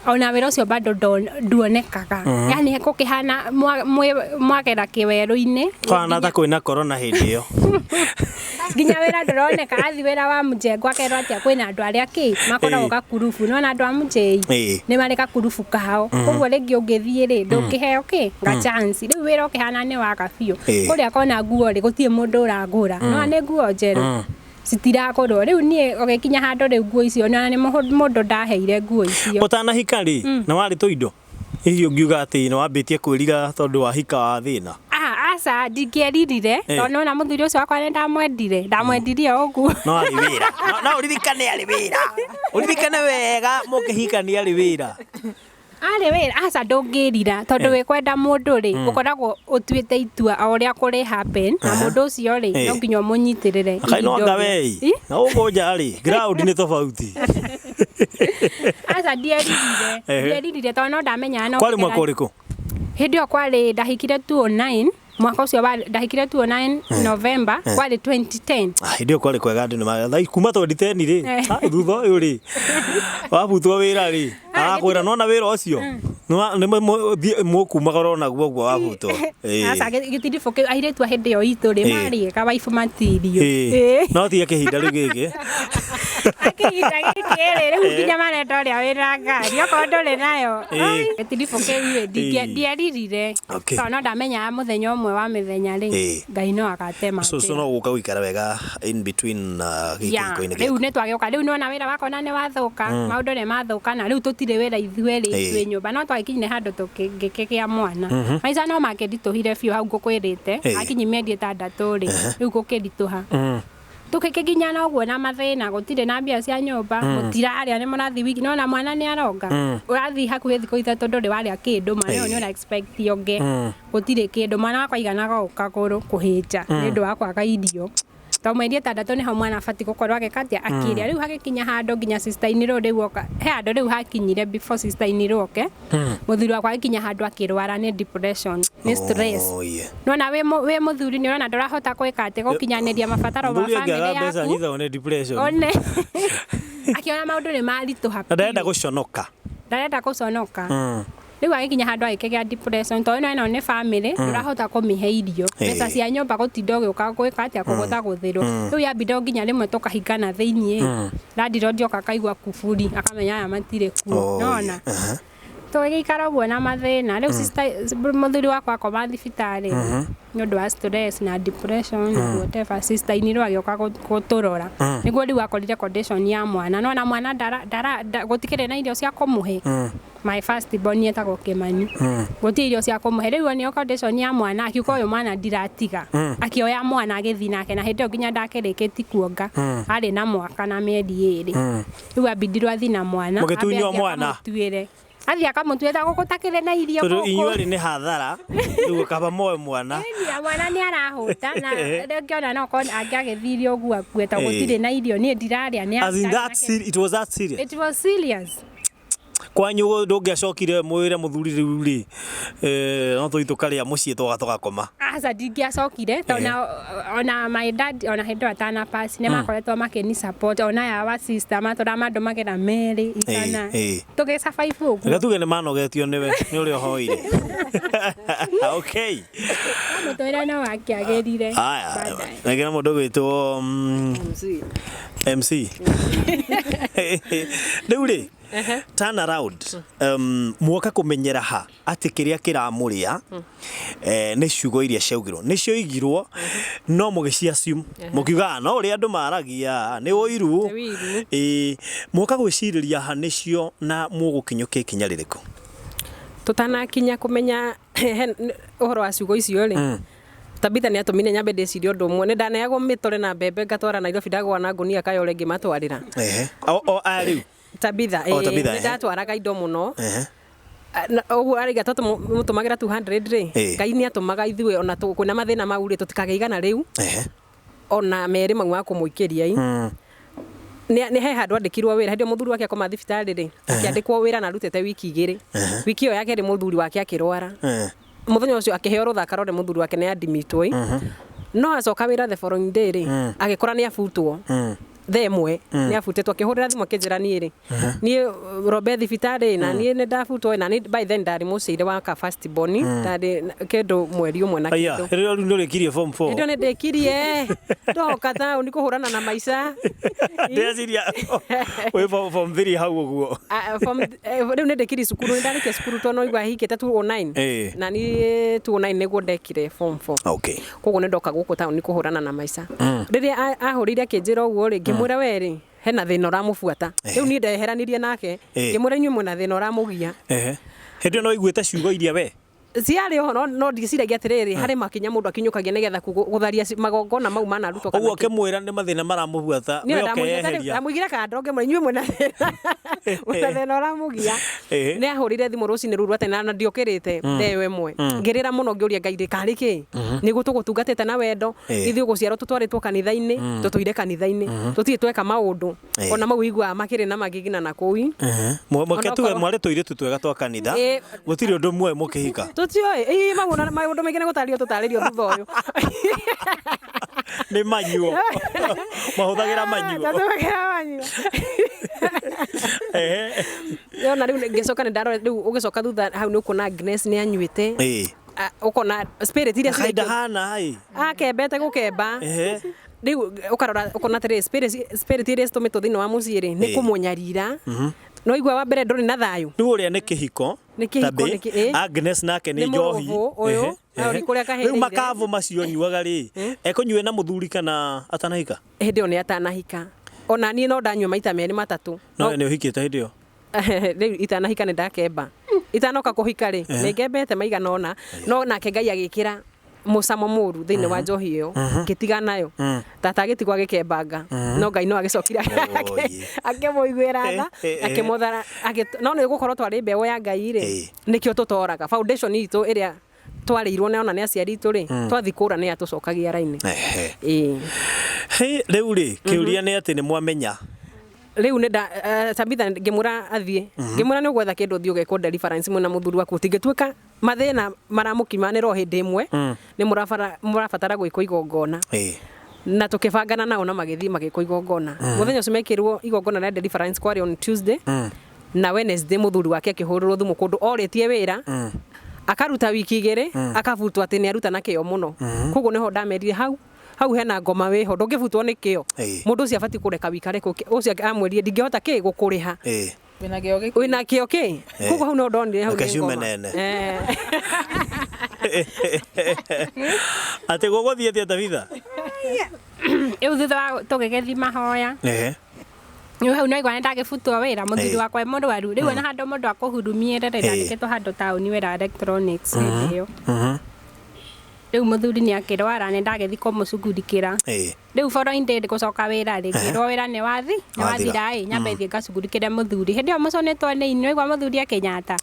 F: Ona wĩra ũcio bado nduonekaga. Yani gũkĩhana mwagera kĩwerũ-inĩ.
B: Kũhana ta kwĩna corona hĩndĩ ĩyo.
F: Nginya wĩra ndũroneka, athi wĩra wa mjengo akerwo atĩa kwĩna andũ arĩa kĩ makoragwo gakurubu. Nĩwona andũ a mũjei nĩ marĩ gakurubu kao. Koguo rĩngĩ ũngĩthiĩ rĩ, ndũngĩheo kĩ ga chance. Rĩu wĩra ũkĩhana nĩ waga biũ. Kũrĩa kona nguo rĩ, gũtirĩ mũndũ ũragũra. Nĩwona nĩ nguo njerũ citiragũrwo. Rĩu niĩ ũgĩkinya handũ rĩu nguo icio nĩwona nĩ mũndũ ndaheire nguo icio.
B: Ũtanahika rĩ, nĩ warĩ tũindo? Hihi ũngiuga atĩ nĩ wambĩtie kwĩrira tondũ wahika wa thĩna?
F: Aca, ndingĩeririre, tondũ nĩwona mũthuri ũcio wakwa nĩ ndamwendire, ndamwendirie o ũguo.
B: No arĩ wĩra. No ũririkane arĩ wĩra. Ũririkane wega mũkĩhikania arĩ wĩra.
F: Arĩ wĩra, aca ndũngĩrira, tondũ wĩkwenda mũndũ rĩ, ũkoragwo ũtuĩte itua o ũrĩa kũrĩ happen, na mũndũ ũcio rĩ, no nginya ũmũnyitĩrĩre.
B: Kaĩ no anga wei, na gũkũ nja rĩ, ground nĩ tofauti.
F: Aca ndieririre, ndieririre tondũ no ndamenyaga no
B: Kwarĩ mwaka ũrĩkũ?
F: Hĩndĩ ĩyo kwarĩ ndahikire 2009, mwaka ũcio wa ndahikire 2009 November, kwarĩ 2010.
B: Hĩndĩ ĩyo kwarĩ kwega andũ nĩ kuma 2010 rĩ, thutha ũyũ rĩ, wabutwo wĩra rĩ, arakwĩra nona wĩra ũcio, nĩ mũkumagara onaguo ũguo wabutwo.
F: Aca gĩtiribũ kĩu airĩtu a hĩndĩ ĩyo itũ rĩ, marĩ ega waifu matirio.
B: No tiga kĩhinda rĩu gĩkĩ.
F: Kĩhinda gĩkĩ rĩ, rĩu nginya marenda ũrĩa wĩna ngari, okorwo ndũrĩ nayo. Gĩtiribũ kĩu rĩ, ndieririre. Tondũ no ndamenyaga mũthenya ũmwe wa mĩthenya rĩ, Ngai no agatema.
B: So no gũka gũikara wega in between gĩkĩko-inĩ
F: gĩaku. Rĩu nĩ twagĩũka, rĩu nĩwona wĩra wakwa na nĩ wathũka, maũndũ nĩ mathũka na rĩu tũtirĩ wĩra ithuerĩ twĩ nyũmba, no twagĩkinyire handũ tũngĩkĩgĩa mwana. Maica no makĩritũhire biũ hau ngũkwĩrĩte, akinyi mĩeri 6 rĩ, rĩu gũkĩritũha. Tũgĩkĩginyana ũguo na mathĩna, gũtirĩ na mbia cia nyũmba, mũtirarĩa, nĩ mũrathiĩ wiki, nĩwona mwana nĩ aronga. Ũrathiĩ hakuhĩ thikũ 3 ndũrĩ warĩa kĩndũ, mwana ũyũ nĩ ũra expect onge. Gũtirĩ kĩndũ, mwana wakwa aiganaga o kagũrũ kũhĩnja nĩ ũndũ wa kwaga irio. To mweri 6 nĩho mwana abatiĩ gũkorwo agĩka atĩa, akĩrĩa. Rĩu hagĩkinya handũ nginya sister in law rĩu oka, he handũ rĩu hakinyire before sister in law oke, mũthuri wakwa agĩkinya handũ akĩrwara nĩ depression, nĩ stress.
B: Oh, yeah.
F: Nona wĩ mũthuri nĩ ũrona ndũrahota gwĩka atĩ gũkinyanĩria mabataro ma
B: Mũthuri angĩaga
F: bamĩrĩ
B: mbeca
F: yaku.
B: anyitagwo nĩ depression.
F: One akĩona maũndũ nĩ maritũha.
B: Na ndarenda gũconoka.
F: Ndarenda gũconoka. Rĩu agĩkinya handũ agĩkĩgĩa depression, tondũ ĩno nĩ family, ndũrahota kũmĩhe irio, mbeca cia nyũmba gũtinda ũgĩũka gwĩka atĩa, kũgũthagũthĩrwo. Rĩu yambire nginya rĩmwe tũkahingana thĩiniĩ, landlord oka akaigua kuburi, akamenya aya matirĩ kuo. Nona tũgĩikara ũguo na mathĩna. Rĩu sister, mũthuri wakwa akoma thibitarĩ nĩ ũndũ wa stress na depression na whatever. Sister in law agĩũka gũtũrora, nĩguo rĩu akorire condition ya mwana. Nona mwana gũtikĩrĩ na irio cia kũmũhe. My first born etagwo Kĩmani, gũtirĩ irio cia kũmũhe. Rĩu onio condition ya mwana, akiuga ũyũ mwana ndiratiga. Akĩoya mwana agĩthiĩ nake, na hĩndĩ ĩyo nginya ndakĩrĩkĩti kuonga, arĩ na mwaka na mĩeri 2. Rĩu ambindirwo athiĩ na mwana.
B: Mũgĩtunywo
F: Ambe athiĩ
B: mwana?
F: akamũtuĩre, athiĩ akamũtuĩre ta gũkũ takĩrĩ na irio
B: Tondũ
F: gũkũ.
B: inyuĩ erĩ nĩ hathara, rĩu kaba moe mwana.
F: Ĩni, mwana nĩ arahũta, na rĩngĩ ona no korwo angĩagĩthire ũguo akue, tondũ gũtirĩ na irio, niĩ ndirarĩa nĩ
B: As in that it was that serious?
F: It was serious.
B: Kwanyu ndũngĩacokire mwĩre mũthuri rĩu rĩ, no tũthiĩ tũkarĩa mũciĩ twoka tũgakoma?
F: Aca, ndingĩacokire, tondũ ona my dad, ona hĩndĩ ĩyo atana pass, nĩ makoretwo makĩni support, ona ya wa sister matũra mandũmagĩra merĩ 100 tũgĩ survive ũguo.
B: Reke tuge nĩ manogetio nĩwe nĩ ũrĩa ũhoire. Okay.
F: Mũtũrĩre no wakĩagĩrire
B: Aya,
F: baadaye.
B: rĩngĩ na mũndũ ũgwĩtwo MC. Rĩu rĩ, turn around, muoka kũmenyera ha atĩ kĩrĩa kĩramũrĩa nĩ ciugo iria ciaugirwo, nĩ cioigirwo, no mũgĩci assume mũkiuga no ũrĩa andũ maragia nĩ ũiru.
H: Nĩ ũiru.
B: Ĩĩ, muoka gwĩcirĩria ha nĩcio na mũgũkinyũkia ikinya rĩrĩkũ?
H: Tũtanakinya kũmenya ũhoro wa ciugo icio rĩ, Tabitha nĩ atũmire nyambe ndĩcirie ũndũ ũmwe. Nĩ ndaneagwo mĩtore na mbembe ngatwara Nairobi, ndagũa na ngũnia kayore ngĩmatwarĩra.
B: Ehe, o aya rĩu?
H: Tabitha.
B: O, Tabitha,
H: Nĩ ndatwaraga indo mũno. Ũguo araiga tũmũtũmagĩra 200 rĩ, Ngai nĩ atũmaga ithuĩ ona kwĩna mathĩna mau rĩ, tũtikagĩa 100 rĩu ona merĩ mau ma kũmũikĩria i. Nĩ he handũ andĩkirwo wĩra hĩndĩ ĩyo mũthuri wake akoma thibitarĩ rĩ, akĩandĩkwo wĩra na arutĩte wiki 2. Wiki ĩyo ya kerĩ mũthuri wake akĩrwara. Mũthenya ũcio akĩheo rũtha akarore mũthuri wake nĩ andimitwo i. No acoka wĩra the following day rĩ, agĩkora nĩ abutwo. Thaa 1 nĩ abutĩtwo. Akĩhũrĩra thimũ akĩnjĩra, niĩ rĩ, niĩ rombe thibitarĩ na niĩ nĩ ndabutwo. Na niĩ by then ndarĩ mũciire wa ka first born, ndarĩ kĩndũ mweri 1 na
B: Aya,
H: kĩndũ.
B: rĩrĩa rĩu nĩ ũrĩkirie form 4?
H: Hĩndĩ ĩyo nĩ ndĩkirie, ndoka taũni kũhũrana na maica.
B: Ndĩreciria wĩ form 3 hau ũguo.
H: Ah, rĩu nĩ ndĩkirie cukuru, nĩ ndarĩkia cukuru tondũ no igua hikĩte 209. Na niĩ 209 nĩguo ndekire form 4. Koguo nĩ ndoka gũkũ taũni kũhũrana na maica. Rĩrĩa ahũrĩire akĩnjĩra ũguo rĩ, ngĩmwĩra we rĩ, hena thĩna ũramũbuata. Rĩu niĩ ndeheranirie nake, ngĩmwĩra inyuĩ mwĩna thĩna ũramũgia.
B: Ehe, hĩndĩ ĩyo no ũiguĩte ciugo iria we
H: Ciarĩ oho, no ndiciragia atĩrĩrĩ, harĩ makinya mũndũ akinyũkagia nĩgetha gũtharia magongona mau manarutwo kana
B: Ũguo
H: kĩ.
B: ũkĩmwĩra nĩ mathĩna maramũbuata,
H: Niĩ
B: we
H: ndamũigire
B: ũkeyeheria.
H: Ndamũigire kando, ngĩmwĩra inyuĩ mwĩna thĩna, mwĩna thĩna ũramũgia. Nĩ ahũrire thimũ rũcinĩ rũu rwa tene na ndiokĩrĩte thaa ĩyo 1, ngĩrĩra mũno ngĩũria Ngai rĩ, karĩ kĩ nĩguo tũgũtungatĩte na wendo, ithuĩ gũciarwo tũtwarĩtwo kanitha-inĩ, tũtũire kanitha-inĩ, tũtirĩ tweka maũndũ ona mau iguaga makĩrĩ na magigina na kũu.
B: Mweke tuge
H: Onokorwo-
B: mwarĩ tũirĩtu twega twa kanitha, gũtirĩ ũndũ muoĩ mũkĩhika.
H: Tũtioĩ ĩ maũndũ maingĩ nĩ gũtarĩrio tũtarĩrio thutha ũyũ.
B: Nĩ manyuo mahũthagĩra manyuo.
H: Tũtũmagĩra manyuo. Ona rĩu ngĩcoka nĩ ndarora rĩu, ũgĩcoka thutha hau nĩ ũkuona Agnes nĩ anyuĩte. Ũkona spirit iria
B: Kaĩ
H: ciraikio-
B: ndahana ĩ.
H: Akembete gũkemba. Rĩu ũkarora ũkona atĩrĩrĩ, spirit iria citũmĩtwo thĩinĩ wa mũciĩ rĩ, nĩ kũmũnyarira. No igua wa mbere ndũrĩ na thayũ.
B: Rĩu ũrĩa nĩ kĩhiko.
H: Nĩ kĩhiko,
B: Tabĩ, Agnes nake nĩ
H: Nĩ
B: njohi.
H: mũrũbũ ũyũ, na ũrĩ kũrĩa
B: Rĩu
H: kahĩrĩire.
B: makabu macio nyuaga rĩ, ekũnyue na mũthuri kana atanahika?
H: Hĩndĩ ĩyo nĩ atanahika. Ona niĩ no ndanyua maita merĩ matatũ.
B: No we nĩ ũhikĩte hĩndĩ ĩyo?
H: Rĩu itanahika nĩ ndakemba. Itanoka kũhika rĩ, nĩ ngembete maigana ũna, no nake Ngai agĩkĩra mũcamo mũru thĩinĩ wa njohi ĩyo, ngĩtiga nayo. Tata agĩtigwo agĩkembanga, no Ngai no agĩcokire akĩmũiguĩra tha, akĩmũthara, no nĩ gũkorwo twarĩ mbeũ ya Ngai rĩ, nĩkĩo tũtoraga foundation itũ ĩrĩa twarĩirwo nĩ ona nĩ aciari itũ rĩ, twathi kũra nĩ atũcokagia raini.
B: Ehe.
H: Ĩĩ.
B: Hey, rĩu rĩ, kĩũria nĩ atĩ nĩ mwamenya.
H: Rĩu nĩ nda Tabitha ngĩmwĩra athiĩ, ngĩmwĩra nĩ ũgwetha kĩndũ ũthiĩ ũgekwo deliverance mwĩna mũthuri waku, ũtingĩtuĩka mathĩna maramũkimanĩra o hĩndĩ ĩmwe, nĩ mũrabatara gwĩkwo igongona. Na tũkĩbangana nao na magĩthiĩ magĩkwo igongona. Mũthenya ũcio mekĩrwo igongona rĩa deliverance kwarĩ on Tuesday, na Wednesday mũthuri wake akĩhũrĩrwo thimũ kũndũ orĩtie wĩra, akaruta wiki igĩrĩ, akabutwo atĩ nĩ aruta na kĩo mũno. Koguo nĩho ndamerire hau hau hena ngoma wĩho, ndũngĩbutwo nĩ kĩo. Mũndũ ũcio abatiĩ kũreka wikare kũu. Ũcio amwĩrire ndingĩhota kĩ gũkũrĩha.
G: Wĩna kĩo gĩkĩ?
H: Wĩna kĩo kĩ? Koguo hau no ndonire hau
B: Reke
H: nĩ
B: ciume
H: ngoma.
B: nene. Atĩ gũgũthiĩ atĩa, Tabitha?
F: Rĩu thutha wa tũgĩgĩthiĩ mahoya, rĩu hau naigua nĩndagĩbutwo wĩra, mũthuri wakwa e mũrwaru rĩu, ona handũ mũndũ akũhurumie rĩ, ndandĩkĩtwo handũ taũni wĩra electronics hĩndĩ ĩyo. Rĩu mũthuri nĩ akĩrwara, nĩ ndagĩthiĩ kũmũcugurikĩra. Rĩu following day gũcoka wĩra rĩ, ngĩrwo wĩra nĩ wathi nĩ
B: Wathira.
F: wathira ĩ, nyambe thiĩ ngacugurikĩre mũthuri. Hĩndĩ ĩyo mũconetwo nĩ ini, waigua mũthuri akĩnyata,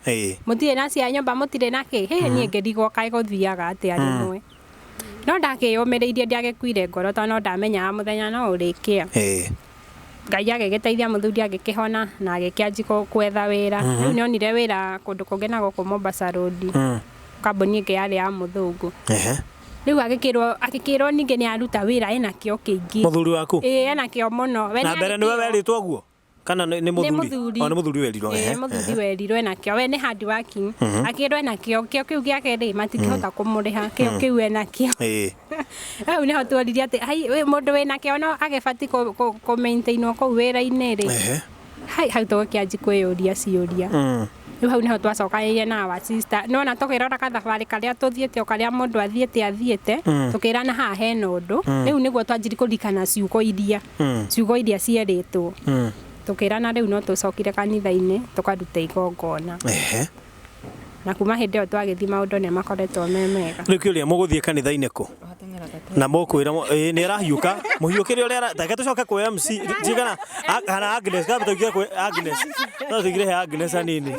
F: mũtirĩ na cia nyũmba, mũtirĩ na kĩ hĩ, niĩ ngĩrigwo kaĩ gũthiaga atĩa rĩmwe. No ndakĩyũmĩrĩirie, ndiagĩkuire ngoro tondũ no ndamenyaga mũthenya no ũrĩkĩa. Ngai agĩgĩteithia, mũthuri agĩkĩhona na agĩkĩanji gwetha wĩra. Rĩu nĩonire wĩra kũndũ kũngĩ na gũkũ Mombasa Road, kambuni ĩngĩ yarĩ ya mũthũngũ. Rĩu agĩkĩrwo ningĩ nĩ aruta wĩra ena kĩo kĩingĩ.
B: Mũthuri waku?
F: Ĩĩ, ena kĩo mũno. We
B: Na
F: nĩ
B: mbere
F: arĩ
B: nĩwe
F: kĩo.
B: werĩtwo ũguo kana nĩ
F: Nĩ
B: mũthuri?
F: mũthuri.
B: O nĩ mũthuri werirwo.
F: Ĩĩ, mũthuri werirwo ena kĩo, we nĩ hard working. Akĩrwo ena kĩo, kĩo kĩu gĩake rĩ, matingĩhota kũmũrĩha kĩo kĩu ena kĩo. Hau nĩho tuoririe atĩ hai, mũndũ wĩna kĩo no agĩbatiĩ kũ-maintainwo kũu wĩra-inĩ rĩ. Hai, hau tũgĩkĩanji kwĩyũria ciũria. Rĩu hau nĩho twacokanĩrĩire na our sister, nĩwona tũkĩrora kathabarĩ karĩa tũthiĩte o karĩa mũndũ athiĩte, tũkĩrana haha hena ũndũ. Rĩu nĩguo twanjirie kũririkana ciugo iria cierĩtwo. Tũkĩrana rĩu no tũcokire kanitha-inĩ tũkaruta igongona. Na kuma hĩndĩ ĩyo twagĩthiĩ, maũndũ nĩ makoretwo me mega.
B: Rĩu kĩũria, mũgũthiĩ kanitha-inĩ kũ na mũkwĩra nĩ arahiũka mũhiũkĩre ũrĩa reke tũcoke kwĩ MC njigana kana Agnes, kamba tũingĩre kwĩ Agnes, no tũingĩre he Agnes hanini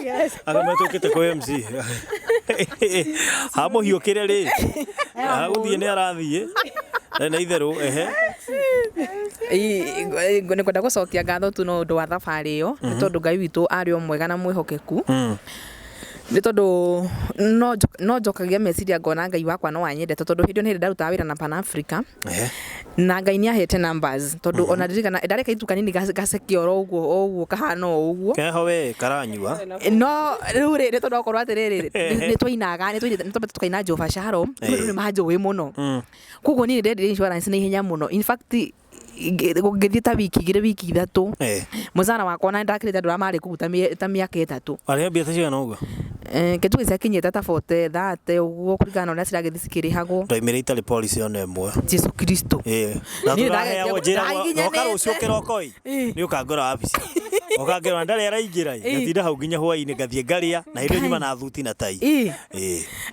B: agame tũkĩte kwĩ MC ha mũhiũkĩre rĩ, gũthiĩ nĩ arathiĩ na itherũ ehe.
G: Nĩ kwenda gũcokia ngatho tu no ũndũ wa thabarĩ ĩyo, nĩ tondũ Ngai witũ arĩ o mwega na mwĩhokeku, nĩ tondũ no njokagia meciria ngona Ngai wakwa no anyendete, tondũ hĩndĩ ĩyo nĩ hĩndĩ ndarutaga wĩra na Pan Africa, na Ngai nĩ ahete numbers, tondũ ona ndirikana ndareka itu kanini gaceke oro ũguo o ũguo kahana o ũguo.
B: Keho we karanyua.
G: No rĩu rĩ, nĩ tondũ okorwo atĩrĩrĩ, nĩ twainaga, nĩ twambĩte tũkaina Jehova Shalom, rĩu andũ nĩ manjũĩ mũno. Koguo niĩ nĩ ndendire insurance na ihenya mũno. In fact, gũgĩthiĩ ta wiki 2, wiki 3, mũcara wakwa na ndakĩrĩte andũ arĩa marĩ kũu ta mĩaka 3.
B: Warĩha mbia ta cigana ũguo?
G: Kĩtugi ciakinyĩte ta 40 30 ũguo, kũringana na ũrĩa ciragĩthiĩ cikĩrĩhagwo.
B: Ndaimĩre itarĩ policy ona ĩmwe.
G: Jesu Kristo.
B: Na
G: Niĩ
B: tũraheagwo njĩragwo
G: ndaginyanĩte.
B: roka rũciũ kĩroko ĩ, nĩ ũkangora wabici ũkangera ndarĩ araingĩra ĩ, ngatinda hau nginya hwainĩ, ngathiĩ ngarĩa na hĩndĩ ĩyo nyuma na thuti na tai.
G: Ĩĩ.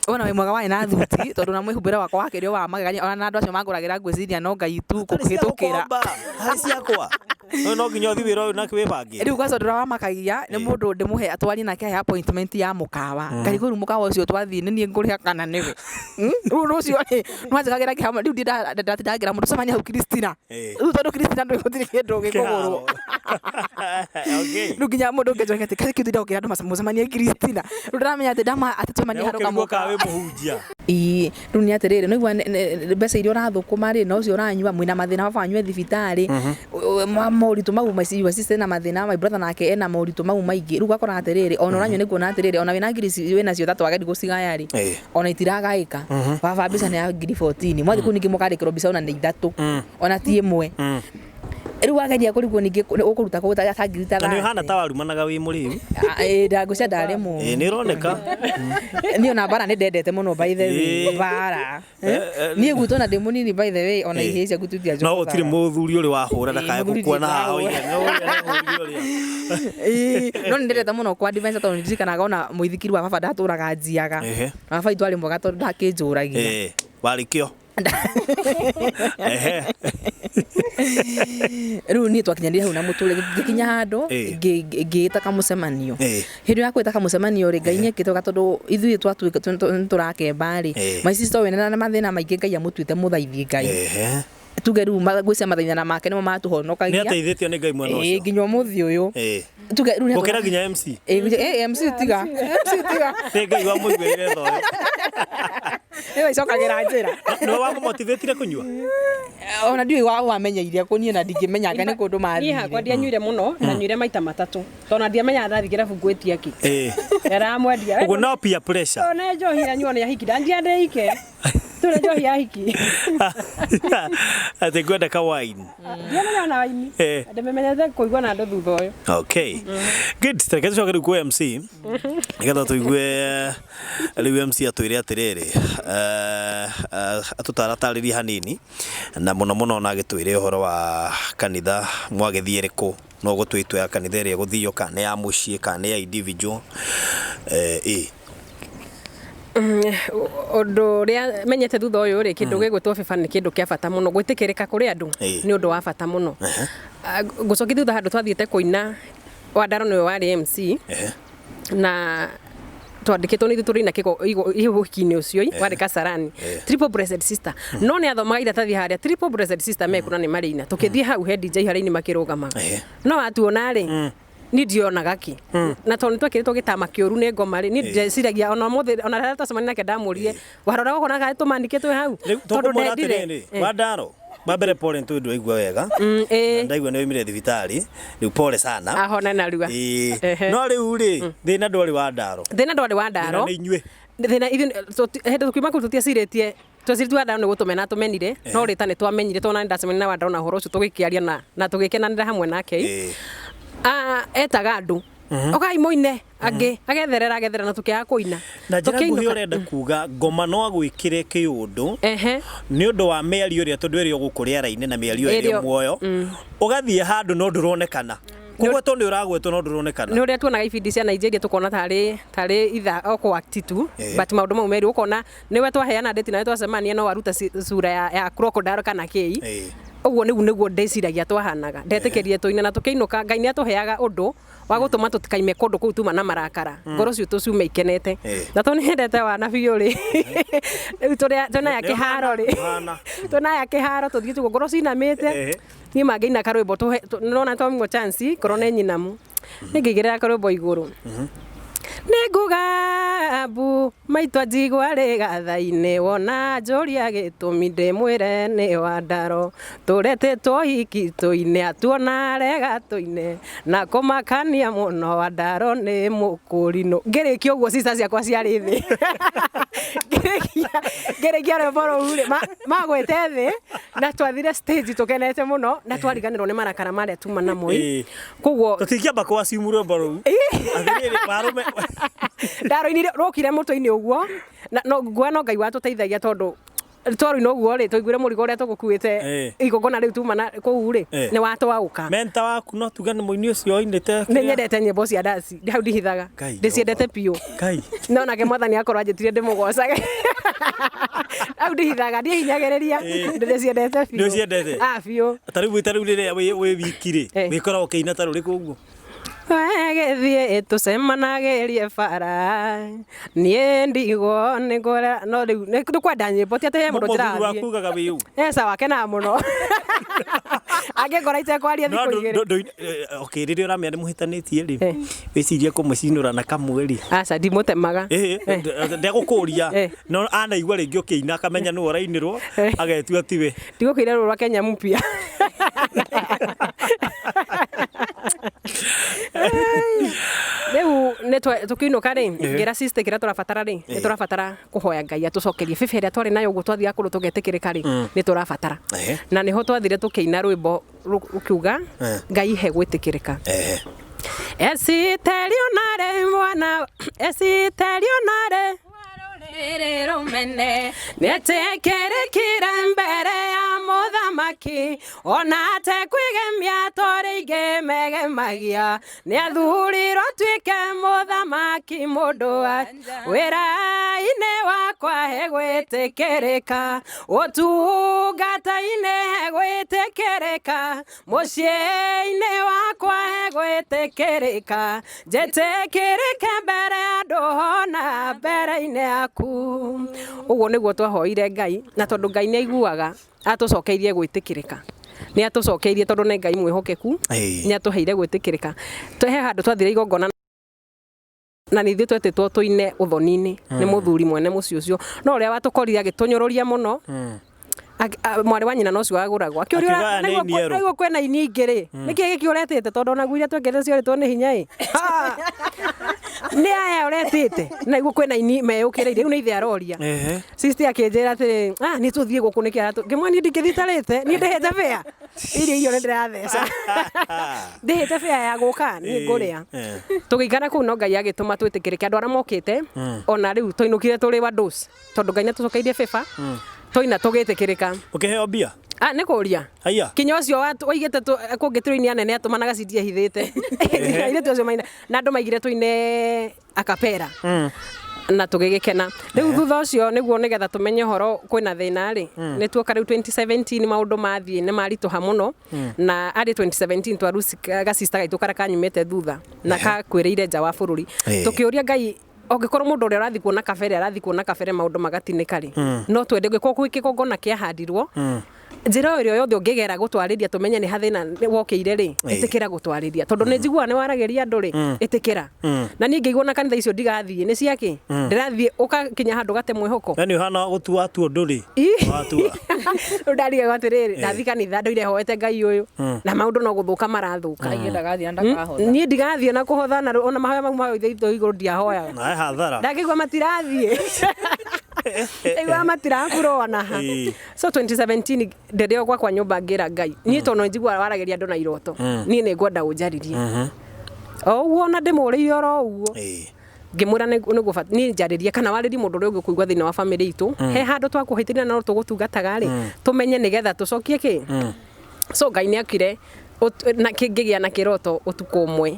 G: Wona wĩ mwega warĩ na thuti, tondũ na mwĩhumbĩre wakwa wakĩrĩ o wa magegania, ona na andũ acio mangũragĩra ngwĩciria no Ngai tu kũhĩtũkĩra.
B: Harĩ ciakwa no no nginya ũthiĩ wĩra ũyũ na wĩbangĩte.
G: Rĩu kwanza ũndũ ũrĩa wamakagia nĩ mũndũ ndĩmũhe atwarie nake ahe appointment ya mũkawa, ngarigwo rĩu mũkawa ũcio twathiĩ nĩ niĩ ngũrĩha kana nĩwe? Rĩu ũndũ ũcio rĩ nĩwanjĩkagĩra kĩhama. Rĩu ndatinda ngĩra mũndũ cemania hau Christina, rĩu tondũ Christina ndũĩ gũtirĩ kĩndũ gĩkũgũrwo. Rĩu nginya mũndũ ũngĩnjokia atĩ kaĩ kĩu ndokĩra andũ mũcemanie Christina, rĩu ndĩramenya atĩ ndama atĩ tũcemanie handũ
B: Nĩgũkĩrigwo kana
G: kamũkawa.
B: wĩ mũhunjia.
G: Ĩĩ, rĩu nĩ atĩrĩrĩ, nĩigua mbeca iria ũrathũkũma rĩ, na ũcio ũranyua mwĩna mathĩna, baba anyue thibitarĩ, moritũ mau, your sister ena mathĩna, my brother nake ena moritũ mau maingĩ. Rĩu ũgakora atĩrĩrĩ, ona ũranyua nĩ kuona atĩrĩrĩ, ona wĩna ngiri wĩnacio ta twageri gũcigaya rĩ, ona itiragaĩka. Baba mbica nĩ ya ngiri 14, mwathiĩ kũu ningĩ mũkandĩkĩrwo mbica ona nĩ ithatũ, ona ti ĩmwe. Rĩu wageria kũrigwo ningĩ ũkũruta kũ ta ngiri ta
B: Na nĩ ũhana
G: 30.
B: ta warumanaga wĩ mũrĩu.
G: Ndangũcia ndarĩ mũru.
B: Ĩĩ, nĩ ĩroneka.
G: Niĩ ona mbara nĩ ndendete mũno, by the way. Mbara niĩ gwitũ ona ndĩ mũnini, by the way, ona ihĩĩ ciaku tu
B: No gũtirĩ mũthuri ũrĩ wahũra ndakae
G: Mũthuri
B: gũkuona haha
G: ndĩrahũra.
B: oige no ũrĩa nĩ mũthuri ũrĩa.
G: Ĩĩ, no nĩ ndendete mũno kwa adventure, tondũ ndirikanaga ona mũithikiri wa baba ndatũraga njiaga. Na baba witũ arĩ mwega tondũ ndakĩnjũragia.
B: Ĩĩ, warĩ kĩo. Ehe.
G: Rĩu niĩ twakinyanĩire hau na mũtũrĩre ngĩkinya handũ
B: Ĩĩ.
G: ngĩĩta kamũcemanio.
B: Ĩĩ.
G: Hĩndĩ ya kwĩta kamũcemanio rĩ, Ngai nĩekĩte wega tondũ ithuĩ twatuĩka nĩtũrakemba rĩ,
B: Ĩĩ.
G: my sister ũyũ na mathĩna maingĩ Ngai amũtuĩte mũthaithi Ngai.
B: Ehe.
G: Tuge rĩu ngwĩciria mathaithana make nĩmo matũhonokagia.
B: Nĩ ateithĩtio nĩ Ngai mwena
G: Ĩĩ,
B: ũcio.
G: nginya ũmũthĩ ũyũ.
B: Ĩĩ.
G: Tuge rĩu nĩ
B: Gũkĩra nginya MC.
G: Ĩĩ, ĩĩ, MC tiga. MC tiga.
B: Nĩ Ngai wamũiguĩrĩire tha ũyũ.
G: Nĩwe icokagĩra njĩra.
B: Nĩwe wamũmotivatire kũnyua?
G: Ona ndiũĩ wa wamenyeire kũ niĩ na ndingĩmenyanga nĩ kũndũ
H: Niĩ
G: mathire.
H: hakwa ndianyuire mũno na nyuire maita matatũ tondũ na ndiamenyaga ndathiĩ kĩrabu ngwĩtia kĩ.
B: Ĩĩ.
H: Aramwendia.
B: Ũguo no peer pressure.
H: Ona njohi yanyuo nĩ ahiki ndandiandĩike. Tũrĩ njohi ya ahiki.
B: Atĩ ngwenda ka wine.
H: Ndiamenya ona waini.
B: Eh.
H: Ndĩmemenyete kũigua na andũ thutha ũyũ.
B: Okay. Good. Reke tũcoke rĩu kwĩ MC. Nĩgetha tũigue rĩu MC atwĩre atĩrĩrĩ, atũtaratarĩrie hanini na mũno mũno ona agĩtwĩre ũhoro wa kanitha mwagĩthiĩ rĩkũ no gũtua itua ya kanitha ĩrĩa ĩgũthio kana nĩ ya mũciĩ kana nĩ ya individual. Ĩĩ.
H: Ũndũ ũrĩa menyete thutha ũyũ rĩ, kĩndũ gĩgwĩtwo bĩba nĩ kĩndũ kĩa bata mũno gwĩtĩkĩrĩka kũrĩ andũ
B: Ĩĩ.
H: nĩ ũndũ wa bata mũno. Ngũcokia thutha handũ twathiĩte kũina Wandaro nĩwe warĩ MC
B: Ehe.
H: na twandĩkĩtwo nĩ ithuĩ tũrĩ na ũhiki-inĩ ũcio i, warĩ Kasarani Triple Blessed Sister no nĩ athomaga iratathi harĩa Triple Blessed Sister mekũna nĩ marĩina tũkĩthiĩ hau he DJ harĩa aini makĩrũgamaga
B: Ehe.
H: no atuona rĩ niĩ ndionaga kĩ na tondũ nĩ twekĩrĩtwo gĩtama kĩũru nĩ ngoma rĩ niĩ ndeciragia ona ũmũthĩ ona rĩrĩa twacemania nake ndamũrire warora ũkona karĩ tũmandĩkĩtwo hau
B: Rĩu
H: tondũ
B: tũkũmwĩra
H: ndendire
B: atĩrĩrĩ, Wandaro, wa mbere pole nĩ tondũ ndwaigua wega.
H: Ĩĩ.
B: Ndaigua nĩ waumire thibitarĩ, rĩu pole sana.
H: Ahone narua.
B: Ĩĩ.
H: Ehe.
B: No rĩu rĩ, thĩna ndwarĩ wa Ndaro.
H: Thĩna ndwarĩ wa Ndaro.
B: Thĩna nĩ inyuĩ.
H: Thĩna ithuĩ hĩndĩ tũkiuma kũu tũtiecirĩtie twecirĩtie Wandaro nĩ gũtũmena tũmenire no rĩta nĩ twamenyire tondũ nĩ ndacemania na Wandaro na ũhoro ũcio tũgĩkĩaria na tũgĩkenanĩra hamwe nake.
B: Ĩĩ.
H: Etaga andũ ũkai mũine angĩ agetherera agetherera na tũkĩaga kũina.
B: Na njĩra nguhĩ
H: Tũkĩinũka.
B: ũrenda kuga ngoma no agwĩkĩre kĩũndũ
H: Ehe.
B: nĩ ũndũ wa mĩario ĩrĩa tondũ ĩrĩ o gũkũ rĩera-inĩ na mĩario ĩrĩ
H: Ĩrĩ o-
B: muoyo ũgathiĩ handũ no ndũronekana kũgwetwo nĩ ũragwetwo no ndũronekana
H: Nĩ ũrĩa tuonaga ibindi cia Nigeria tũkona tarĩ itha o kũ act tu
B: Ĩĩ.
H: but maũndũ mau merĩ ũkona nĩwe twaheana date nawe twacemania no waruta cura ya crocodile kana kĩi.
B: Ĩĩ.
H: Ũguo nĩguo nĩguo ndeciragia twahanaga ndetĩkĩrie tũine na tũkĩinũka Ngai nĩ atũheaga ũndũ wa gũtũma tũtikaime kũndũ kũu tuma na marakara ngoro citũ ciume ikenete
B: Ĩĩ.
H: na tondũ nĩendete wana biũ rĩ rĩu twĩnaya
B: Nĩ
H: kĩharo rĩ
B: ũhana.
H: twĩnaya kĩharo tũthiĩ tuguo ngoro cinamĩte
B: Ĩĩ.
H: niĩ mangĩina karwĩmbo nona twamimwo chance ngoro nĩ nyinamu nĩngĩigĩrĩra karwĩmbo igũrũ nĩ nguga mbu maitũ anjigua rĩ gatha-inĩ wona njũria gĩtũmi ndĩmwĩre nĩ Wandaro tũretĩtwo hiki tũine atuona rega tũine na kũmakania mũno Wandaro nĩ mũkũrinũ ngĩrĩkia ũguo cica ciakwa ciarĩ thĩ ngĩrĩkia rwĩmbo rũu rĩ magwĩte thĩ na twathire stage tũkenete mũno na twariganĩrwo nĩ marakara marĩa tuma namo
B: Ĩĩ.
H: koguo
B: Tũtingĩamba kũ-assume rwĩmbo rũu atĩrĩrĩ warũme
H: ndaroinire rũkire mũtwe-inĩ ũguo na no nguona no Ngai watũteithagia tondũ twaruina ũguo rĩ twaiguire mũrigo ũrĩa tũgũkuĩte
B: Ĩĩ.
H: igongona rĩu tuma na kũu rĩ
B: Ĩĩ.
H: nĩ watwaũka
B: menta waku no tuge nĩ mũini ũcio oinĩte
H: nĩ nyendete nyĩmbo cia ndaci hau ndihithaga
B: Ngai,
H: ndĩciendete biũ
B: Ngai.
H: no nake mwathani akorwo anjĩtire ndĩmũgocage hau ndihithaga ndiĩhinyagĩrĩria ndĩciendete biũ
B: Nĩ ũciendete?
H: ah biũ
B: ta rĩu ta rĩu rĩrĩa wĩ wiki rĩ
H: Ĩĩ.
B: wĩkoragwo ũkĩina ta rũrĩkũ ũguo
H: Wegĩthiĩ tũcemanagĩrie bara niĩ ndigwo nĩ ngũra no rĩu nĩ kwenda nyĩmbo ti atĩ he mũndũ
B: Mũthuri
H: njĩrathiĩ
B: waku ugaga wĩ ũ
H: Esa wakenaga mũno angĩngora itekwaria
B: No
H: thikũ igĩrĩ
B: okay rĩrĩa ũramenya nĩ mũhĩtanĩtie rĩ
H: Eh.
B: wĩcirie kũmũcinũra na kamwe rĩ
H: aca ndimũtemaga
B: Ĩhĩ, ndegũkũria
H: Eh.
B: no anaigua rĩngĩ ũkĩina akamenya nĩwe ũrainĩrwo
H: Eh.
B: agetua tiwe
H: ndigũkĩire rũrũ rwa Kenya mpya rĩu nĩ tũkĩinũka rĩ ngĩra sister kĩrĩa tũrabatara rĩ nĩ tũrabatara kũhoya Ngai atũcokerie bĩbĩ ĩrĩa twarĩ nayo ũguo twathiaga kũndũ tũgetĩkĩrĩka rĩ nĩ tũrabatara
B: Ehe.
H: na nĩho twathire tũkĩina rwĩmbo rũkiuga
B: Eh.
H: Ngai he gwĩtĩkĩrĩka
B: Ehe.
H: Esiterio nare mwana esiterio nare
F: Rĩrĩ nĩetĩkĩrĩkire mbere ya mũthamaki ona atekwĩgemia torĩa ingĩ megemagia nĩathurirwo atuĩke mũthamaki mũndũ wa wĩra-inĩ wakwa hegwĩtĩkĩrĩka ũtungata-inĩ hegwĩtĩkĩrĩka mũciĩ-inĩ wakwa hegwĩtĩkĩrĩka njĩtĩkĩrĩke mbere ya andũ ona mbere-inĩ yaku. Ũguo nĩguo twahoire Ngai, na tondũ Ngai nĩ aiguaga, atũcokeirie gwĩtĩkĩrĩka. Nĩ atũcokeirie tondũ nĩ Ngai mwĩhokeku, nĩ atũheire gwĩtĩkĩrĩka. He handũ twathire igongona na nĩ ithuĩ twetĩtwo tũine ũthoni-inĩ nĩ mũthuri mwene mũciĩ ũcio, no ũrĩa watũkorire agĩtũnyũrũria mũno. Mwarĩ wa nyina no ũcio wagũragwo akĩũria.
B: Akiuga aya nĩ ini erũ.
F: Naiguo kwĩna ini ingĩ rĩ, nĩkĩ gĩkĩ ũretĩte? Tondũ onaguo iria twekĩrĩte ciorĩtwo nĩ hinya ĩ. Ha! Nĩ aya ũretĩte, naiguo kwĩna ini meyũkĩrĩire rĩu nĩ ithe aroria. Sister akĩnjĩra atĩrĩ, ah, nĩ tũthiĩ gũkũ nĩkĩ aratũ ngĩmwĩra niĩ ndingĩthiĩ itarĩte, niĩ ndĩhĩte bĩa irio irio nĩ ndĩratheca, ndĩhĩte bĩa ya gũka niĩ ngũrĩa. Tũgĩikara kũu no Ngai agĩtũma twĩtĩkĩrĩke andũ arĩa mokĩte. Ona rĩu twainũkire tũrĩ wa dos tondũ Ngai nĩatũcokeirie favor, twaina tũgĩtĩkĩrĩka.
B: Ũkĩheo mbia?
F: Ah, nĩ kũria.
B: Haiya.
F: Kinya ũcio waigĩte kũngĩ tũini anene atũmanaga cindi ehithĩte airĩtu acio maina na andũ maigire tũine akapera na tũgĩgĩkena. Rĩu thutha ũcio nĩguo nĩgetha tũmenye ũhoro kwĩna thĩna rĩ, nĩ tuoka rĩu 2017 maũndũ mathiĩ nĩ maritũha mũno, na arĩ 2017 twaruci gacista gaitũ karĩa kanyumĩte thutha na kakwĩrĩire nja wa bũrũri. Tũkĩũria Ngai, ũngĩkorwo mũndũ ũrĩa ũrathiĩ kuona kabere arathiĩ kuona kabere maũndũ magatinĩka rĩ, no twende ũngĩkorwo kwĩ kĩgongona kĩahandirwo njĩra o ĩrĩa yothe ũngĩgera gũtwarĩria tũmenye nĩ hathĩna wokĩire rĩ, ĩtĩkĩra gũtwarĩria tondũ nĩ njiguaga nĩ waragĩria andũ rĩ, ĩtĩkĩra. Na niĩ ngĩigua na kanitha icio ndigathiĩ nĩ ciakĩ ndĩrathiĩ ũkakinya handũ gate mwĩhoko.
B: Yani ũhana gũtua atua ũndũ rĩ. Watua.
F: Rĩu ndarigagwo atĩrĩrĩ, ndathi kanitha ndũire hoete Ngai ũyũ na maũndũ no gũthũka marathũka.
G: Niĩ ndagathiĩ na ndakahotha.
F: Niĩ ndigathiĩ na kũhotha na ona mahoya mau ma ithe witũ igũrũ ndiahoyaga.
B: Na he hathara.
F: Ndakĩigua matirathiĩ, ndaigua matirabura ona ha. So 2017 ndĩrĩ o gwakwa nyũmba ngĩra Ngai, niĩ tondũ nĩ njiguaga waragĩria andũ na iroto, niĩ nĩ ngwenda ũnjarĩrie o ũguo ona ndĩmũrĩire oro ũguo. Ngĩmwĩra nĩguo niĩ njarĩrie kana warĩrie mũndũ ũrĩa ũngĩ kũigua thĩinĩ wa famĩlĩ itũ he handũ twakũhĩtĩria na no tũgũtungataga rĩ, tũmenye nĩgetha tũcokie kĩ. So Ngai nĩ akire na ngĩgĩa na kĩroto ũtukũ ũmwe,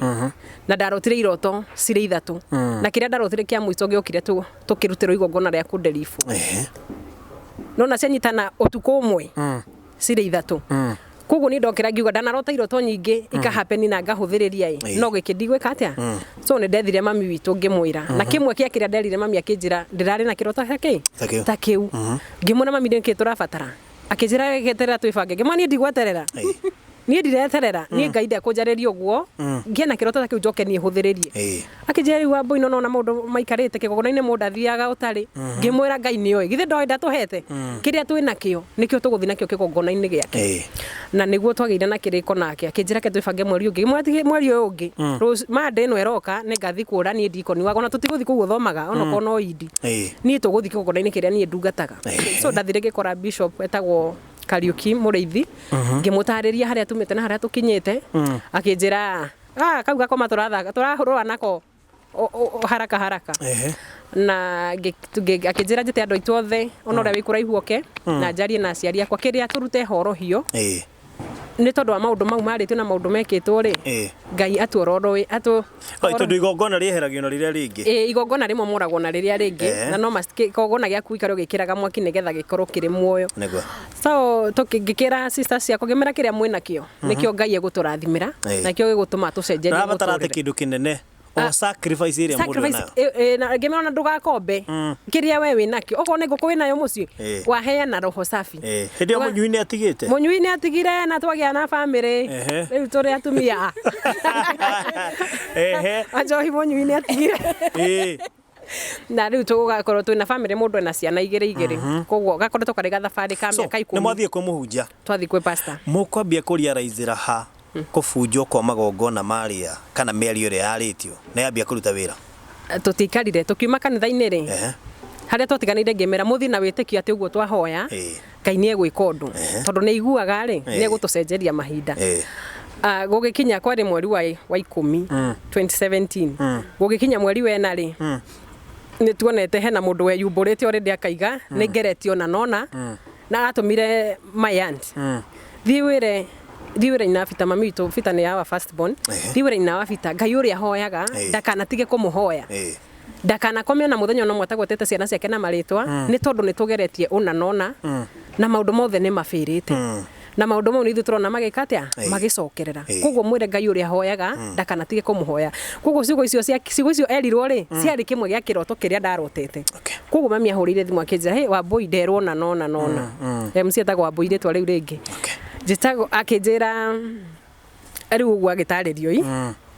F: na ndarotire iroto cirĩ ithatũ, na kĩrĩa ndarotire kĩa mũico gĩokire tũkĩrutĩrwo igongona rĩa kũnderibũ. Nona cianyitana ũtukũ ũmwe cirĩ ithatũ. Koguo niĩ ndokĩra ngiuga ndanarota iroto nyingĩ ikahapeni na ngahũthĩrĩria ĩ, no gĩkĩ ndigwĩka atĩa. So nĩ ndethire mami witũ ngĩmwĩra, na kĩmwe kĩa kĩrĩa nderire mami akĩnjĩra ndĩrarĩ na kĩroto ta kĩ
B: Ta kĩu.
F: Ta kĩu. Ngĩmwĩra, mami, nĩkĩ tũrabatara? Akĩnjĩra gĩeterera twĩbange. Ngĩmwĩra niĩ ndigweterera, niĩ ndireterera, niĩ Ngai ndekũnjarĩria ũguo ngĩe na kĩroto ta kĩu njoke niĩ hũthĩrĩrie. Akĩnjĩra rĩu Wambũi no nona maũndũ maikarĩte kĩgongona-inĩ mũndũ athiaga ũtarĩ. Ngĩmwĩra Ngai nĩoĩ githĩ ndoĩ ndatũhete kĩrĩa twĩ nakĩo, nĩkĩo tũgũthiĩ nakĩo kĩgongona-inĩ gĩake. Na nĩguo twagĩire na kĩrĩko nake akĩnjĩra ke twĩbange mweri ũngĩ. Ngĩmwĩra ti mweri ũyũ ũngĩ, Monday ĩno ĩroka nĩ ngathi kũra niĩ ndikoni wakwa, ona tũtigũthiĩ kũu ũthomaga onokorwo no indi. Niĩ tũgũthiĩ kĩgongona-inĩ kĩrĩa niĩ ndungataga. So ndathire ngĩkora bishop etagwo Kariuki Mũrĩithi, ngĩmũtarĩria harĩa tumĩte na harĩa tũkinyĩte. Akĩnjĩra, ah, kau gakoma tũrathaka tũrahũrũra nako haraka haraka. Na akĩnjĩra njĩte andũ aitũ othe ona ũrĩa wĩ kũraihu oke na njarie na aciari akwa kĩrĩa tũrute horohio nĩ tondũ wa maũndũ mau marĩtio na maũndũ mekĩtwo rĩ. Ngai atuororoe atu
B: Oi, tondũ igongona rĩeheragio na rĩrĩa rĩngĩ.
F: Ĩ, igongona rĩmwe moragwo na rĩrĩa rĩngĩ. Na no kĩgongona gĩaku gĩikarwo gĩkĩraga mwaki nĩgetha gĩkorwo kĩrĩ muoyo. So ngĩkĩra sisters ciakwa ngĩmera kĩrĩa mwĩ nakĩo nĩkĩo Ngai egũtũrathimĩra. Nakĩo gĩgũtũma tũcenjerie
B: Rabatara atĩ
F: mũtũrĩre.
B: Kĩndũ kĩnene o sacrifice ĩrĩa mũndũ
F: Sacrifice
B: enayo.
F: Na ngĩmera ona ndũgakombe kĩrĩa we wĩ nakĩo, okorwo nĩ ngũkũ wĩ nayo mũciĩ, waheana roho safi.
B: Hĩndĩ ĩyo mũnyui nĩ atigĩte.
F: Mũnyui nĩ atigire na twagĩa na bamĩrĩ. Rĩu tũrĩ atumia anjohi, mũnyui nĩ atigire. Na rĩu tũgakorwo twĩna bamĩrĩ, mũndũ ena ciana igĩrĩ igĩrĩ, koguo gakoretwo karĩ gathabarĩ ka
B: So
F: mĩaka
B: nĩ
F: 10.
B: mwathiĩ kwĩ mũhunjia?
F: Twathiĩ kwĩ pastor.
B: Mũkwambia kũriaraithĩra ha kũbunjwo kwa magongona marĩa kana mĩario ĩrĩa yarĩtio na yambia kũruta wĩra?
F: Tũtiikarire tũkiuma kanitha-inĩ rĩ, harĩa twatiganĩire ngĩmera mũthiĩ na wĩtĩkio atĩ ũguo twahoya Ngai nĩ egwĩka ũndũ tondũ nĩ aiguaga rĩ, nĩ egũtũcenjeria mahinda. Ah, gũgĩkinya kwarĩ mweri wa 10 2017, gũgĩkinya mweri wena rĩ,
H: Nĩ tuonete hena mũndũ weyumbũrĩte already akaiga nĩ ngeretio na nona na atũmire my aunt thiĩ wĩre, thiĩ wĩre nyina wa Bita, mami witũ Bita nĩ our first born, thiĩ wĩre nyina wa Bita Ngai ũrĩa ahoyaga ndakanatige kũmũhoya, ndakanakome ona mũthenya ona ũmwe atagwetete ciana ciake na marĩtwa, nĩ tondũ nĩ tũgeretie ũna nona na maũndũ mothe nĩ mabĩrĩte, na maũndũ mau nĩ ithuĩ tũrona magĩka atĩa, magĩcokerera. Koguo mwĩre Ngai ũrĩa ahoyaga ndakanatige kũmũhoya. Koguo ciugo icio cia ciugo icio erirwo rĩ, ciarĩ kĩmwe gĩa kĩroto kĩrĩa ndarotete. Koguo mami ahũrĩire thimũ akĩnjĩra, "Hey Wambũi, nderwo na nona nona." MC etagwo Wambũi rĩtwa rĩu rĩngĩ njĩtagwo, akĩnjĩra rĩu ũguo agĩtarĩrio i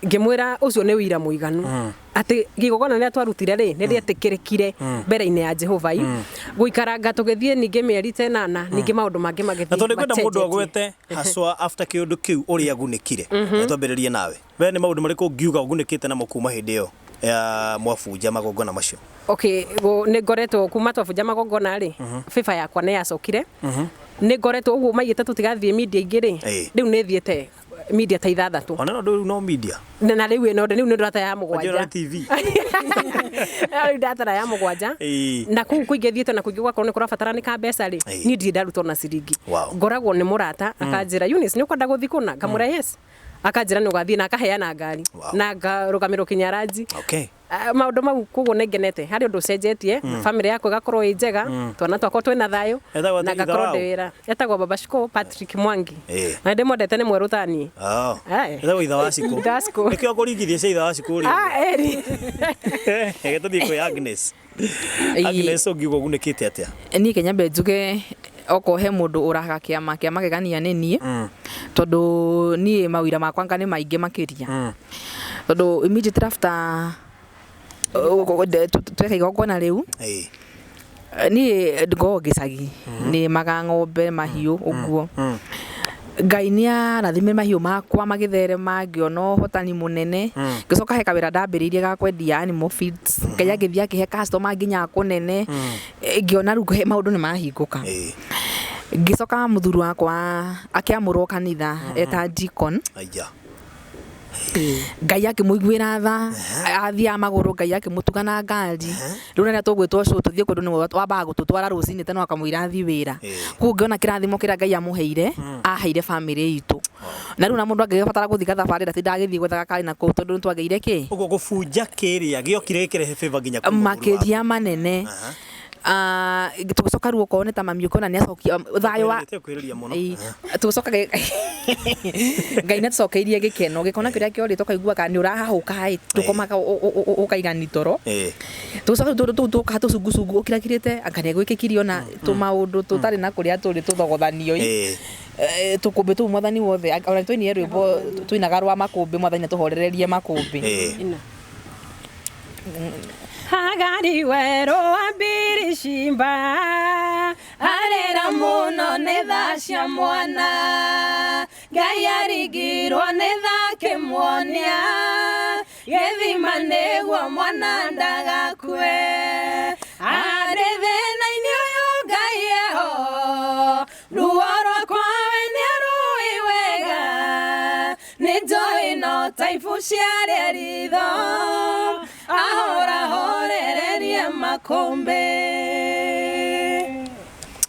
H: ngĩmwĩra ũcio nĩ wĩira mũiganu atĩ kĩgongona rĩrĩa twarutire rĩ nĩ rĩetĩkĩrĩkire mbere-inĩ ya Jehova. I gũikaranga tũgĩthiĩ ningĩ mĩeri ta ĩnana, ningĩ maũndũ mangĩ
B: Na
H: magĩthiĩ
B: tondũ ngwenda mũndũ
H: macenjetie.
B: agwete haswa after kĩũndũ kĩu ũrĩa agunĩkire. Twambĩrĩrie nawe. We nĩ maũndũ marĩkũ ũngiuga ũgunĩkĩte namo kuma hĩndĩ ĩyo ya mwabunja magongona macio?
H: Okay, nĩ ngoretwo kuma twabunja magongona rĩ, favor yakwa nĩ yacokire. Nĩ ngoretwo ũguo maigĩte tũtigathiĩ media ingĩ rĩ, rĩu nĩ thiĩte media ta 6.
B: Ona no rĩu no media.
H: Na rĩu ĩno rĩu nĩ ndata ya
B: Wanjĩra
H: 7.
B: TV.
H: Rĩu ndatara ya 7. Na kũu kũingĩ thiĩte na kũingĩ gwakorwo nĩ kũrabataranĩka mbeca rĩ, niĩ ndirĩ ndarutwo na ciringi. Ngoragwo nĩ mũrata akanjĩra, "Eunice, nĩ ũkwenda gũthiĩ kũna?" Ngamwĩra yes, akanjĩra nĩ ũgathiĩ, na akaheana ngari na ngarũgamĩrwo kinya ranji. Maũndũ mau koguo nĩ ngenete harĩ ũndũ ũcenjetie, family yakwa ĩgakorwo ĩ njega, twana twakwa twĩna thayũ.
B: Etagwo
H: Na
B: atĩa ithe
H: ngakorwo
B: wao?
H: ndĩ wĩra. Etagwo Baba Shiko Patrick Mwangi. Na ndĩmwendete, nĩ mwerũ taniĩ.
B: Oh.
H: Aye.
B: Etagwo ithe wa Cikũ.
H: Ithe wa Cikũ.
B: Nĩkĩo ngũringithia cia ithe wa Cikũ rĩ.
H: Ah, eri.
B: Reke tũthiĩ kwĩ Agnes. Agnes, ũngiuga ũgunĩkĩte atĩa?
G: Niĩ kĩnyambe njuge okorwo he mũndũ ũraga kĩama kĩa magegania nĩ niĩ, tondũ niĩ mawĩra makwa anga nĩ maingĩ makĩria, tondũ immediately after tweka igongona rĩu, niĩ ngoragwo gĩcagi, nĩmaga ng'ombe, mahiũ ũguo. Ngai nĩ arathimire mahiũ makwa magĩtherema, ngĩona ũhotani mũnene. Ngĩcoka he kawĩra ndambĩrĩirie ga kwendia animal feeds, Ngai agĩthiĩ akĩhe customer nginya kũnene. Ngĩona rĩu maũndũ nĩ mahingũka. Ngĩcoka mũthuri wakwa akĩamũrwo kanitha eta deacon.
B: Aya.
G: Ngai akĩmũiguĩra tha, athiaga magũrũ, Ngai akĩmũtuga na ngari. Rĩu rĩrĩa tũgwĩtwo show tũthiĩ kũndũ, nĩwe wambaga gũtũtwara rũcinĩ tene akamũira athiĩ wĩra. Koguo ngĩona kĩrathimo kĩrĩa Ngai amũheire, aheire bamĩrĩ itũ, na rĩu na mũndũ angĩbatara gũthiĩ gathabarĩ ndatindaga agĩthiĩ gwetha gakari na kũu, tondũ nĩ twagĩire kĩ.
B: Ũguo gũbunja kĩrĩa gĩokire gĩkĩrehe favor nginya kwĩ mũthuri waku.
G: Makĩria manene. Tũgĩcoka rĩu okorwo nĩ ta mami, ũkona nĩ acokia thayũ wa
B: Kwĩrĩria mũno.
G: Ĩĩ. Tũgĩcoka Ngai nĩ atũcokeirie gĩkeno, gĩkeno kĩrĩa kĩorĩte, ũkaigua kana nĩ ũrahahũka ĩ, ndũkomaga ũkaigani toro. Tũgĩcoka rĩu tũu tũka tũcungucungu ũkirakirĩte anga nĩ gwĩkĩkire ona tũmaũndũ tũtarĩ na kũrĩa tũrĩ tũthogothanio ĩ. Tũkũmbĩ tũu mwathani wothe ona twainire rwĩmbo tũinaga rwa makũmbĩ, mwathani atũhorererie makũmbĩ.
H: Ina. Hagari werũ wa Birishimba arĩra mũno nĩ tha cia mwana, Ngai arigirwo nĩ tha akĩmuonia gĩthima nĩguo mwana ndagakue. Arĩ thĩna-inĩ ũyũ Ngai eho, ruo rwakwa we nĩarũĩ wega, nĩ njũĩ no ta ibu ciarĩa ritho, ahorahorererie makũmbĩ.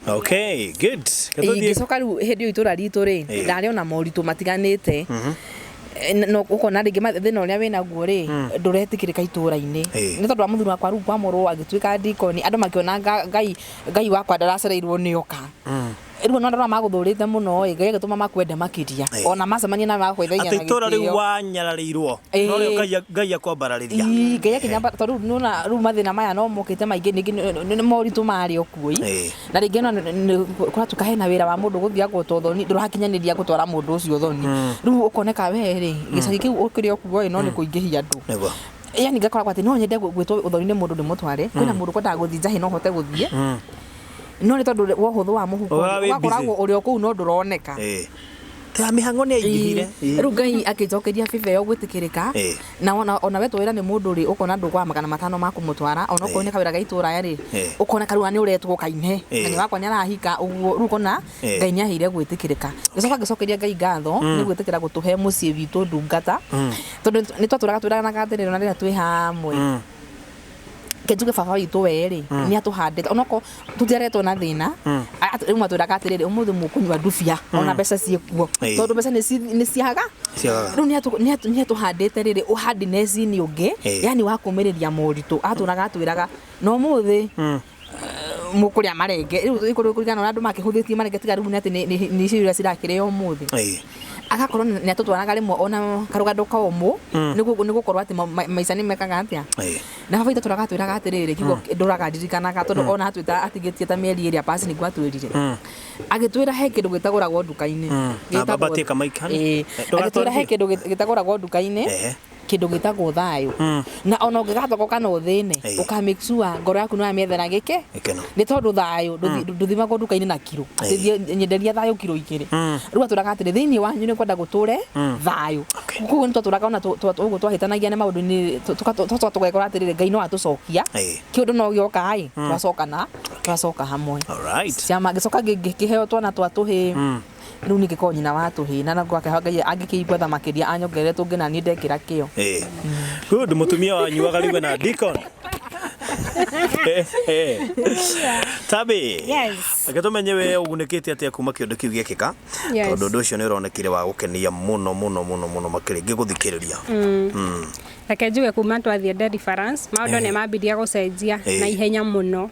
B: Okay, good. Reke tũthiĩ-
G: Ngĩcoka rĩu hĩndĩ ĩyo itũra ritũ rĩ, ndarĩ ona moritũ matiganĩte. No ũkona rĩngĩ thĩna ũrĩa wĩnaguo rĩ, ndũretĩkĩrĩka itũra-inĩ. Nĩ tondũ wa mũthuri wakwa rĩu kwamũrwo agĩtuĩka ndikoni, andũ makĩona Ngai wakwa ndaracereirwo nĩ oka. Rĩu ona andũ arĩa magũthũrĩte mũno ĩ, Ngai agĩtũma makwende makĩria, ona macemania nawe magakwĩthaithia
B: Atĩ
G: na
B: itũra rĩu
G: gĩtĩo.
B: wanyararĩirwo no rĩu Ngai akwambararĩria.
G: Ii, Ngai akĩnyamba tondũ rĩu nĩwona rĩu mathĩna maya no mokĩte maingĩ, ningĩ nĩ moritũ marĩ o kuo ĩ. Na rĩngĩ ona kũratuĩka hena wĩra wa mũndũ gũthiĩ agwetwo ũthoni, ndũrakinyanĩria gũtwara mũndũ ũcio ũthoni, rĩu ũkoneka we rĩ, gĩcagi kĩu ũkĩrĩ o kuo ĩ, no nĩ kũingĩhia andũ. Yani ngakoragwo atĩ no nyende gwĩtwo ũthoni nĩ mũndũ ndĩmũtware, kwĩna mũndũ kwendaga gũthiĩ njahĩ no hote gũthiĩ, no nĩ tondũ wa ũhũthũ wa mũhuko
B: Ũgaga wĩ
G: ũgakoragwo
B: busy.
G: ũrĩ o kũu no ndũroneka.
B: Ta mĩhang'o nĩ yaingĩhire.
G: Rĩu Ngai akĩnjokeria favor ĩyo gwĩtĩkĩrĩka, na ona wetwo wĩra nĩ mũndũ rĩ, ũkona ndũkwaga 500 ma kũmũtwara, ona okorwo nĩ kawĩra ga itũra rĩ, ũkona karua nĩ ũretwo kaine na nĩ wakwa nĩ arahika ũguo, rĩu ũkona Ngai nĩ aheire gwĩtĩkĩrĩka. Ngĩcoka ngĩcokeria Ngai ngatho nĩ gwĩtĩkĩra gũtũhe mũciĩ witũ ndungata, tondũ nĩ twatũraga twĩranaga atĩrĩrĩ, ona rĩrĩa twĩ hamwe. Ke njuge baba witũ we rĩ, nĩ atũhandĩte onokorwo tũtiaretwo na thĩna. Rĩu matwĩraga atĩrĩrĩ, ũmũthĩ mũkũnyua ndubia ona mbeca ciĩkuo, tondũ mbeca nĩ ciaga.
B: Ciagaga.
G: Rĩu nĩ atũhandĩte rĩrĩ ũhandiness-inĩ ũngĩ, yani wa kũmĩrĩria moritũ. Atũraga atwĩraga na ũmũthĩ mũkũrĩa marenge. Rĩu kũringana na ũrĩa andũ makĩhũthĩtie marenge, tiga rĩu nĩ atĩ nĩ icio iria cirakĩrĩo ũmũthĩ. Agakorwo nĩ atũtwaraga rĩmwe ona karũgendo komũ, nĩ gũkorwo atĩ maica nĩ mekaga atĩa. Na baba witũ atũraga atwĩraga atĩrĩrĩ, kiugo ndũraga ndirikanaga, tondũ ona atwĩta atigĩtie ta mĩeri ĩrĩa pasi nĩguo atwĩrire, agĩtwĩra he kĩndũ gĩtagũragwo nduka-inĩ.
B: Na baba tie kamaika.
G: Ĩĩ. Agĩtwĩra he kĩndũ gĩtagũragwo nduka-inĩ, kĩndũ gĩtagwo thayũ, na ona ũngĩgathoka kana ũthĩne, ũka make sure ngoro yaku nĩ wamĩethera gĩke
B: Gĩkeno.
G: Nĩ tondũ thayũ ndũthimagwo nduka-inĩ na kiro, atĩ thiĩ nyenderia thayũ kiro 2. Rĩu atwĩraga atĩrĩ, thĩinĩ wanyu nĩ kwenda gũtũre thayũ. Koguo nĩ twatũraga ona ũguo twahĩtanagia na maũndũ-inĩ, tũgekora atĩrĩrĩ, Ngai no atũcokia. Kĩũndũ no gĩoka ĩ, twacoka na twacoka hamwe. Ciama ngĩcoka ngĩkĩheo twana twa tũhĩĩ. Rĩu niĩ ngĩkorwo nyina wa tũhĩĩ, na gwake Ngai angĩkĩigua tha makĩria anyongerere tũngĩ na niĩ ndekĩra kĩo.
B: Good, mũtumia wanyuaga rĩu na deacon. Tabi.
F: Yes.
B: Reke tũmenye we ũgunĩkĩte atĩa kuma kĩũndũ kĩu gĩekĩka. Tondũ ũndũ ũcio nĩ ũronekire wa gũkenia mũno mũno mũno mũno makĩria ngĩgũthikĩrĩria.
F: Reke njuge kuma twathiĩ deliverance, maũndũ nĩ mambirie gũcenjia na ihenya mũno,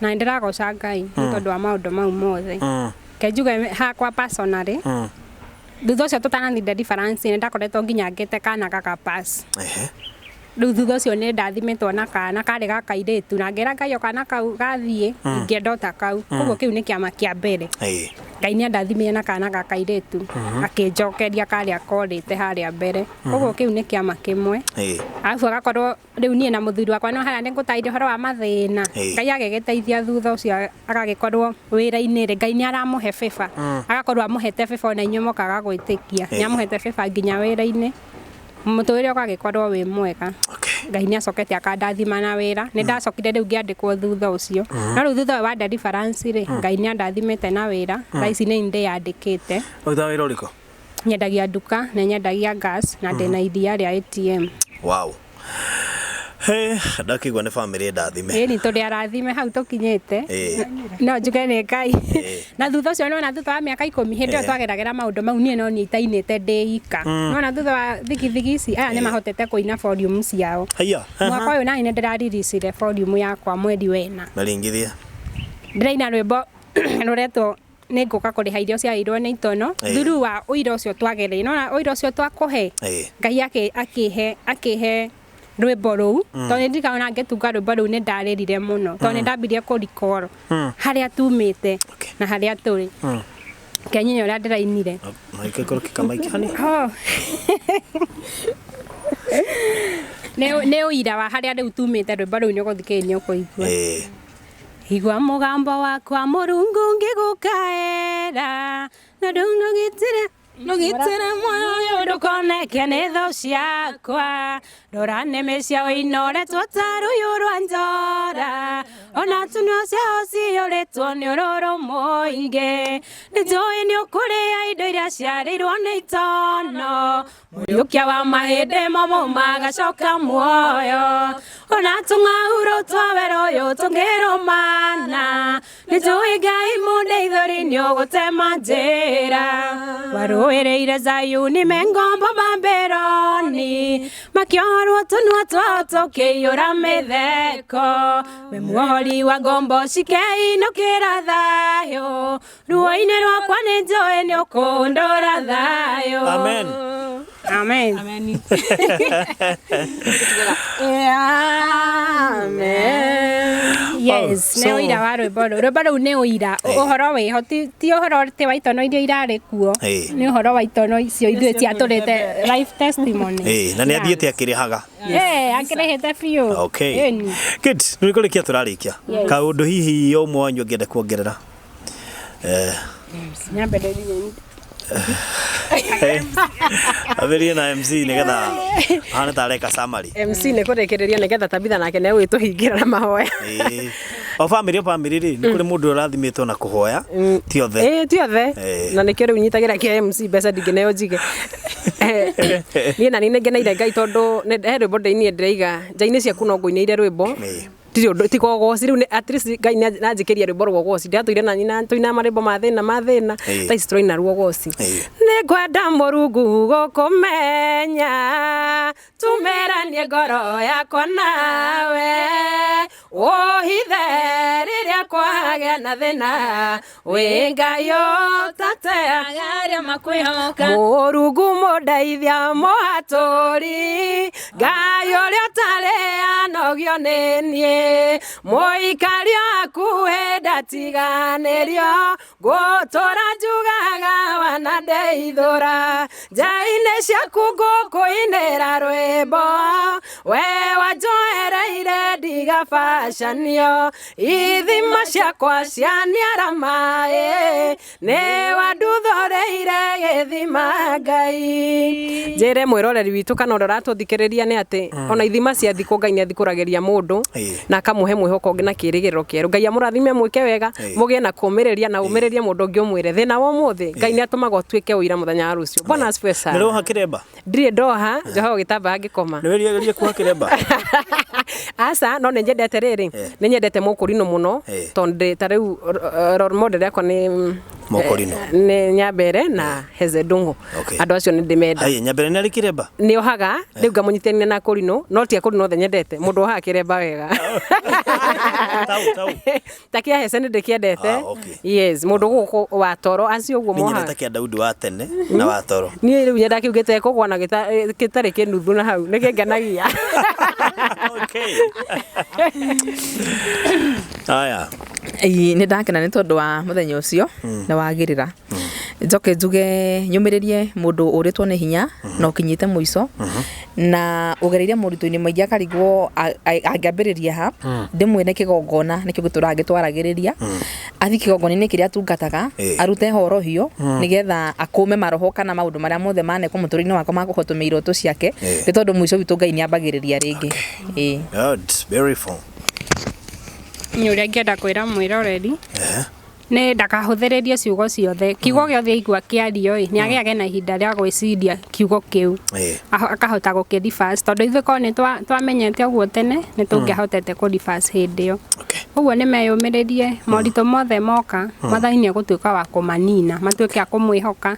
F: na nĩ ndĩragoca Ngai nĩ tondũ wa maũndũ mau mothe. Reke njuge hakwa personally, thutha ũcio tũtanathiĩ deliverance, nĩ ndakoretwo nginya ngĩte kana gaka pass. Rĩu thutha ũcio nĩ ndathimĩtwo na kana karĩ ga kairĩtu, na ngĩra Ngai o kana kau gathiĩ ingĩenda o ta kau. Koguo kĩu nĩ kĩama kĩa mbere. Ngai nĩ andathimire na kana ga kairĩtu, akĩnjokeria karĩa korĩte harĩa mbere. Koguo kĩu nĩ kĩama kĩmwe. Arabu agakorwo rĩu niĩ na mũthuri wakwa no harĩa nĩ ngũtarire ũhoro wa mathĩna. Ngai agĩgĩteithia thutha ũcio, agagĩkorwo wĩra-inĩ rĩ, Ngai nĩ aramũhe favor, agakorwo amũhete favor, ona inyuĩ mũkaga gwĩtĩkia. Nĩ amũhete favor nginya wĩra-inĩ, mũtũrĩre ũgagĩkorwo wĩ mwega. Ngai nĩ acokete akandathima na wĩra. Nĩ ndacokire rĩu ngĩandĩkwo thutha ũcio, no rĩu thutha ũyũ wa deliverance rĩ, Ngai nĩ andathimĩte na wĩra. Thaa ici nĩ ndĩyandĩkĩte.
B: Ũrutaga wĩra ũrĩkũ?
F: Nyendagia nduka, nĩ nyendagia gas, na ndĩna iria rĩa ATM.
B: Wow. He, ndakĩigua nĩ bamĩrĩ ndathime.
F: Ĩni, tũrĩ arathime hau tũkinyĩte. No njuge nĩ Ngai. Na thutha ũcio nona thutha wa mĩaka 10, hĩndĩ ĩyo twageragĩra maũndũ mau, niĩ no niĩ itainĩte ndĩ ika. Nona thutha wa thigithigi ici, aya nĩ mahotete kũina volume ciao.
B: Haiya.
F: Mwaka ũyũ nani nĩ ndĩraririsire volume yakwa mweri wena.
B: Maringithia.
F: Ndĩraina rwĩmbo rũretwo nĩ ngũka kũrĩha irio ciarĩirwo nĩ itono, through wa ũira ũcio twagereire. Nona ũira ũcio twakũhe, Ngai akĩhe rwĩmbo rũu, tondũ nĩ ndirikanaga ona ngĩtunga rwĩmbo rũu nĩ ndarĩrire mũno, tondũ nĩ ndambirie kũrecall harĩa tumĩte na harĩa tũrĩ. Kenyine ũrĩa ndĩrainire.
B: Maikoro kikamaikani.
F: Oh. Nĩ ũira wa harĩa rĩu tumĩte. Rwĩmbo rũu nĩ ũgũthikĩrĩria, nĩ ũkũigua. Igua mũgambo wakwa, Mũrungu, ngĩgũkaĩra, na ndũnũgitĩre nũgitĩre muoyo ũyũ ndũkoneke nĩ thũ ciakwa. Rora nĩmĩ ciao inoretwo ta rũhiũ rwa njora, ona tũnua ciao ciyũrĩtwo nĩ ũrũrũ mũingĩ. Nĩ njũĩ nĩ ũkũrĩa indo iria ciarĩirwo nĩ itono, mũriũkia wa mahĩndĩ momũ magacoka muoyo. Ona tũng'aurũ twa werũ ũyũ tũngĩrũmana, nĩ njũĩ Ngai mũndeithũri nĩ ũgũtema njĩra. Warũĩrĩire Zayuni me ngombo Babironi, makĩohorwo tũnua twao tũkĩiyũra mĩtheko. We muohori wa ngombo cikeinũkĩra thayũ, ruo-inĩ rwakwa nĩ njũĩ nĩ ũkũndũra thayũ.
B: Amen.
F: Amen.
G: Amen.
F: Amen. Yes,
B: Oh,
F: nĩ ũira wa rwĩmbo rũu. Rwĩmbo rũu nĩ ũira. Ũhoro wĩho ti ũhoro atĩ wa itono iria irarĩ kuo. Nĩ ũhoro wa itono icio ithuĩ ciatũrĩte life testimony.
B: Na nĩ athiĩte akĩrĩhaga.
F: Akĩrĩhĩte biũ. Ĩni.
B: Good. Nĩ kũrĩkia tũrarĩkia.
F: Yes.
B: Kaũndũ hihi o ũmwe wanyu angĩenda kuongerera?
F: Nyambĩrĩrie.
B: Ambĩrĩrie na MC nĩgetha ahane ta areka summary.
H: MC nĩ kũrĩkĩrĩria nĩgetha Tabitha nake nĩ egũgĩtũhingĩra na mahoya.
B: O bamĩrĩ o bamĩrĩ rĩ, nĩ kũrĩ mũndũ ũrathimĩtwo na kũhoya, ti othe.
H: Ĩĩ, ti othe. Na nĩkĩo rĩu nyitagĩra kĩa MC mbeca ndingĩneo njige. Niĩ nani nĩ ngeneire Ngai tondũ he rwĩmbo ndĩinie ndĩraiga nja-inĩ ciaku no ngũinĩire rwĩmbo. Ndirĩ ũndũ tiga ũgoci rĩu at least Ngai nĩ anjĩkĩria rwĩmbo rwa ũgoci. Ndĩratũire na nyina tũinaga marwĩmbo ma thĩna ma thĩna. Thaa ici tũraina rwa ũgoci. Nĩngwenda Mũrungu gũkũmenya, tumĩranie ngoro yakwa nawe, ũhithe rĩrĩa kwagĩa na thĩna, wĩ Ngai ũtateaga
G: arĩa makwĩhoka.
H: Mũrungu mũndeithia mũhatũri, Ngai ũrĩa ũtarĩ anogio nĩ niĩ, mũikaria hakuhĩ ndatiganĩrio, ngũtũra njugaga wanandeithũra, nja-inĩ ciaku ngũkũinĩra rwĩmbo, we wanjoereire ndigabacanio, ithima ciakwa cianiara maĩ, nĩ wanduthũrĩire gĩthima Ngai. Njĩre mwĩroreri witũ kana ũrĩa ũratũthikĩrĩria nĩ atĩ ona ithima cia thikũ Ngai nĩ athikũragĩria mũndũ na akamũhe mwĩhoko ũngĩ na kĩĩrĩgĩrĩro kĩerũ. Ngai amũrathime mwĩke wega, mũgĩe na kũũmĩrĩria na ũmĩrĩrie mũndũ ũngĩ ũmwĩre thĩna wa ũmũthĩ Ngai nĩ atũmaga ũtuĩke ũira mũthenya wa rũciũ. Bwana asifiwe
B: Nĩ
H: sana.
B: ũroha kĩremba?
H: Ndirĩ ndoha, njohaga gĩtambaya ngĩkoma.
B: Nĩ wĩriragĩria kuoha kĩremba?
H: Aca, no nĩ nyendete rĩrĩ, nĩ nyendete mũkũrinũ mũno tondũ ta rĩu role model yakwa nĩ
B: Mũkũrinũ.
H: Nĩ Nyambere na Heze Ndung'u. Andũ acio nĩ ndĩmenda.
B: Haya, Nyambere nĩ arĩ kĩremba?
H: Nĩ ohaga, rĩu ngamũnyitania na Kũrinũ, no ti Akũrinũ othe nyendete, mũndũ ohaga kĩremba wega.
B: Tau.
H: Ta kĩa Heze nĩ ndĩkĩendete.
B: Ah, okay.
H: Yes, mũndũ gũkũ wa toro acio ũguo
B: Nĩ nyendete
H: mohaga.
B: kĩa Daudi wa tene na wa toro.
H: Niĩ rĩu nyendaga kĩu gĩtekũgwa na gĩtarĩ kĩnuthu na hau, nĩ kĩngenagia.
B: Okay. Aya.
G: Ĩĩ, nĩ ndakena nĩ tondũ wa mũthenya ũcio nĩ wagĩrĩra. Njoke njuge nyũmĩrĩrie mũndũ ũrĩtwo nĩ hinya na ũkinyĩte mũico na ũgereire moritũ-inĩ maingĩ akarigwo angĩambĩrĩria ha, ndĩmwĩre kĩgongona nĩkĩo gĩtũraga gĩtwaragĩrĩria, athiĩ kĩgongona-inĩ kĩrĩa atungataga, arute horohio nĩgetha akũme maroho kana maũndũ marĩa mothe manekwo mũtũrĩre-inĩ wakwa ma kũhotomia iroto ciake, nĩ tondũ mũico witũ Ngai nĩ ambagĩrĩria rĩngĩ. Ĩĩ.
B: Good, beautiful.
F: Nĩ ũrĩa ngĩenda kwĩra mwĩroreri nĩ ndakahũthĩrĩrie ciugo ciothe, kiugo gĩothe aigua kĩario ĩ, nĩ agĩage na ihinda rĩa gwĩciria kiugo kĩu, akahota gũkĩ reverse, tondũ ithuĩ korwo nĩ twamenyete ũguo tene nĩ tũngĩahotete kũ reverse hĩndĩ ĩyo. Ũguo nĩ meyũmĩrĩrie moritũ mothe moka, Mwathani nĩ egũtuĩka wa kũmanina, matuĩke a kũmwĩhoka.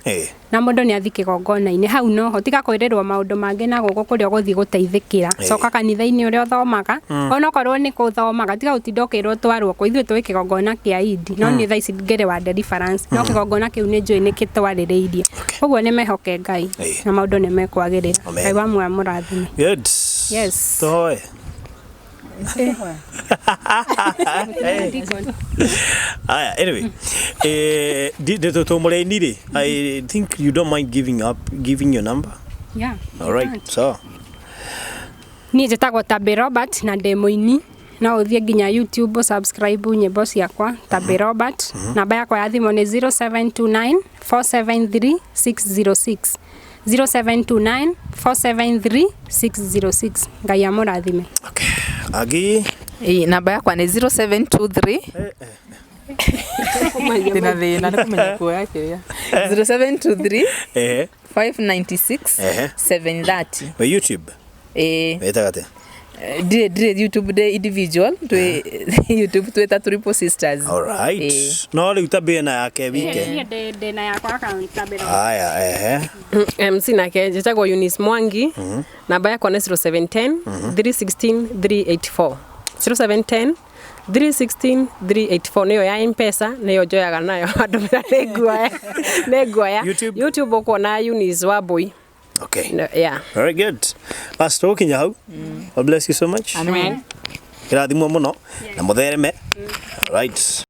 F: Na mũndũ nĩ athiĩ kĩgongona-inĩ hau noho, tiga kwĩrĩrwo maũndũ mangĩ na gũkũ kũrĩa ũgũthiĩ gũteithĩkĩra. Coka kanitha-inĩ ũrĩa ũthomaga, onokorwo nĩ kũthomaga, tiga gũtinda ũkĩrwo twarwo kũ, ithuĩ tũĩ kĩgongona kĩa Idi, no niĩ thaa ici ngĩrĩ wa deliverance, no kĩgongona kĩu nĩ njũĩ nĩ kĩtwarĩrĩirie. Ũguo nĩ mehoke Ngai na maũndũ nĩ mekwagĩrĩra. Ngai wa muoyo amũrathime.
B: Good.
F: Yes.
B: Tũhoe. Aya, anyway, tũmũrĩini rĩ, I think you don't mind giving up, giving your number.
F: Yeah.
B: All right, so.
F: Niĩ njĩtagwo Tabby Robert na ndĩ mũini. No ũthiĩ nginya YouTube subscribe nyĩmbo ciakwa Tabby Robert. Namba yakwa ya thimũ nĩ 0729 473 606. 0729 473 606. Ngai amũrathime.
B: Okay. Agi.
G: Ĩĩ, namba yakwa nĩ 0723. Ndĩna thĩna nĩ kũmenya kuoya kĩrĩa. 0723 596 730.
B: Wa YouTube?
G: Ĩĩ.
B: Wĩtaga atĩa?
G: Ndirĩ YouTube ndĩ individual, twĩ YouTube twĩta Triple Sisters.
B: All right. No rĩu Tabby na yake wike.
F: Niĩ ndĩ na yakwa account Tabby Robert.
B: Aya, ehe.
H: MC nake njĩtagwo Eunice Mwangi, namba yakwa nĩ 0710 316 384. 0710 316 384 nĩyo ya M-Pesa, nĩyo njoyaga nayo andũmĩra nĩ nguoya, nĩ nguoya. YouTube ũkuona Eunice Wambui.
B: Okay.
H: No, yeah.
B: Very good. Pastor ũkinya hau. God bless you so much.
G: Amen.
B: Kĩrathimwo mũno na mũthereme. All right.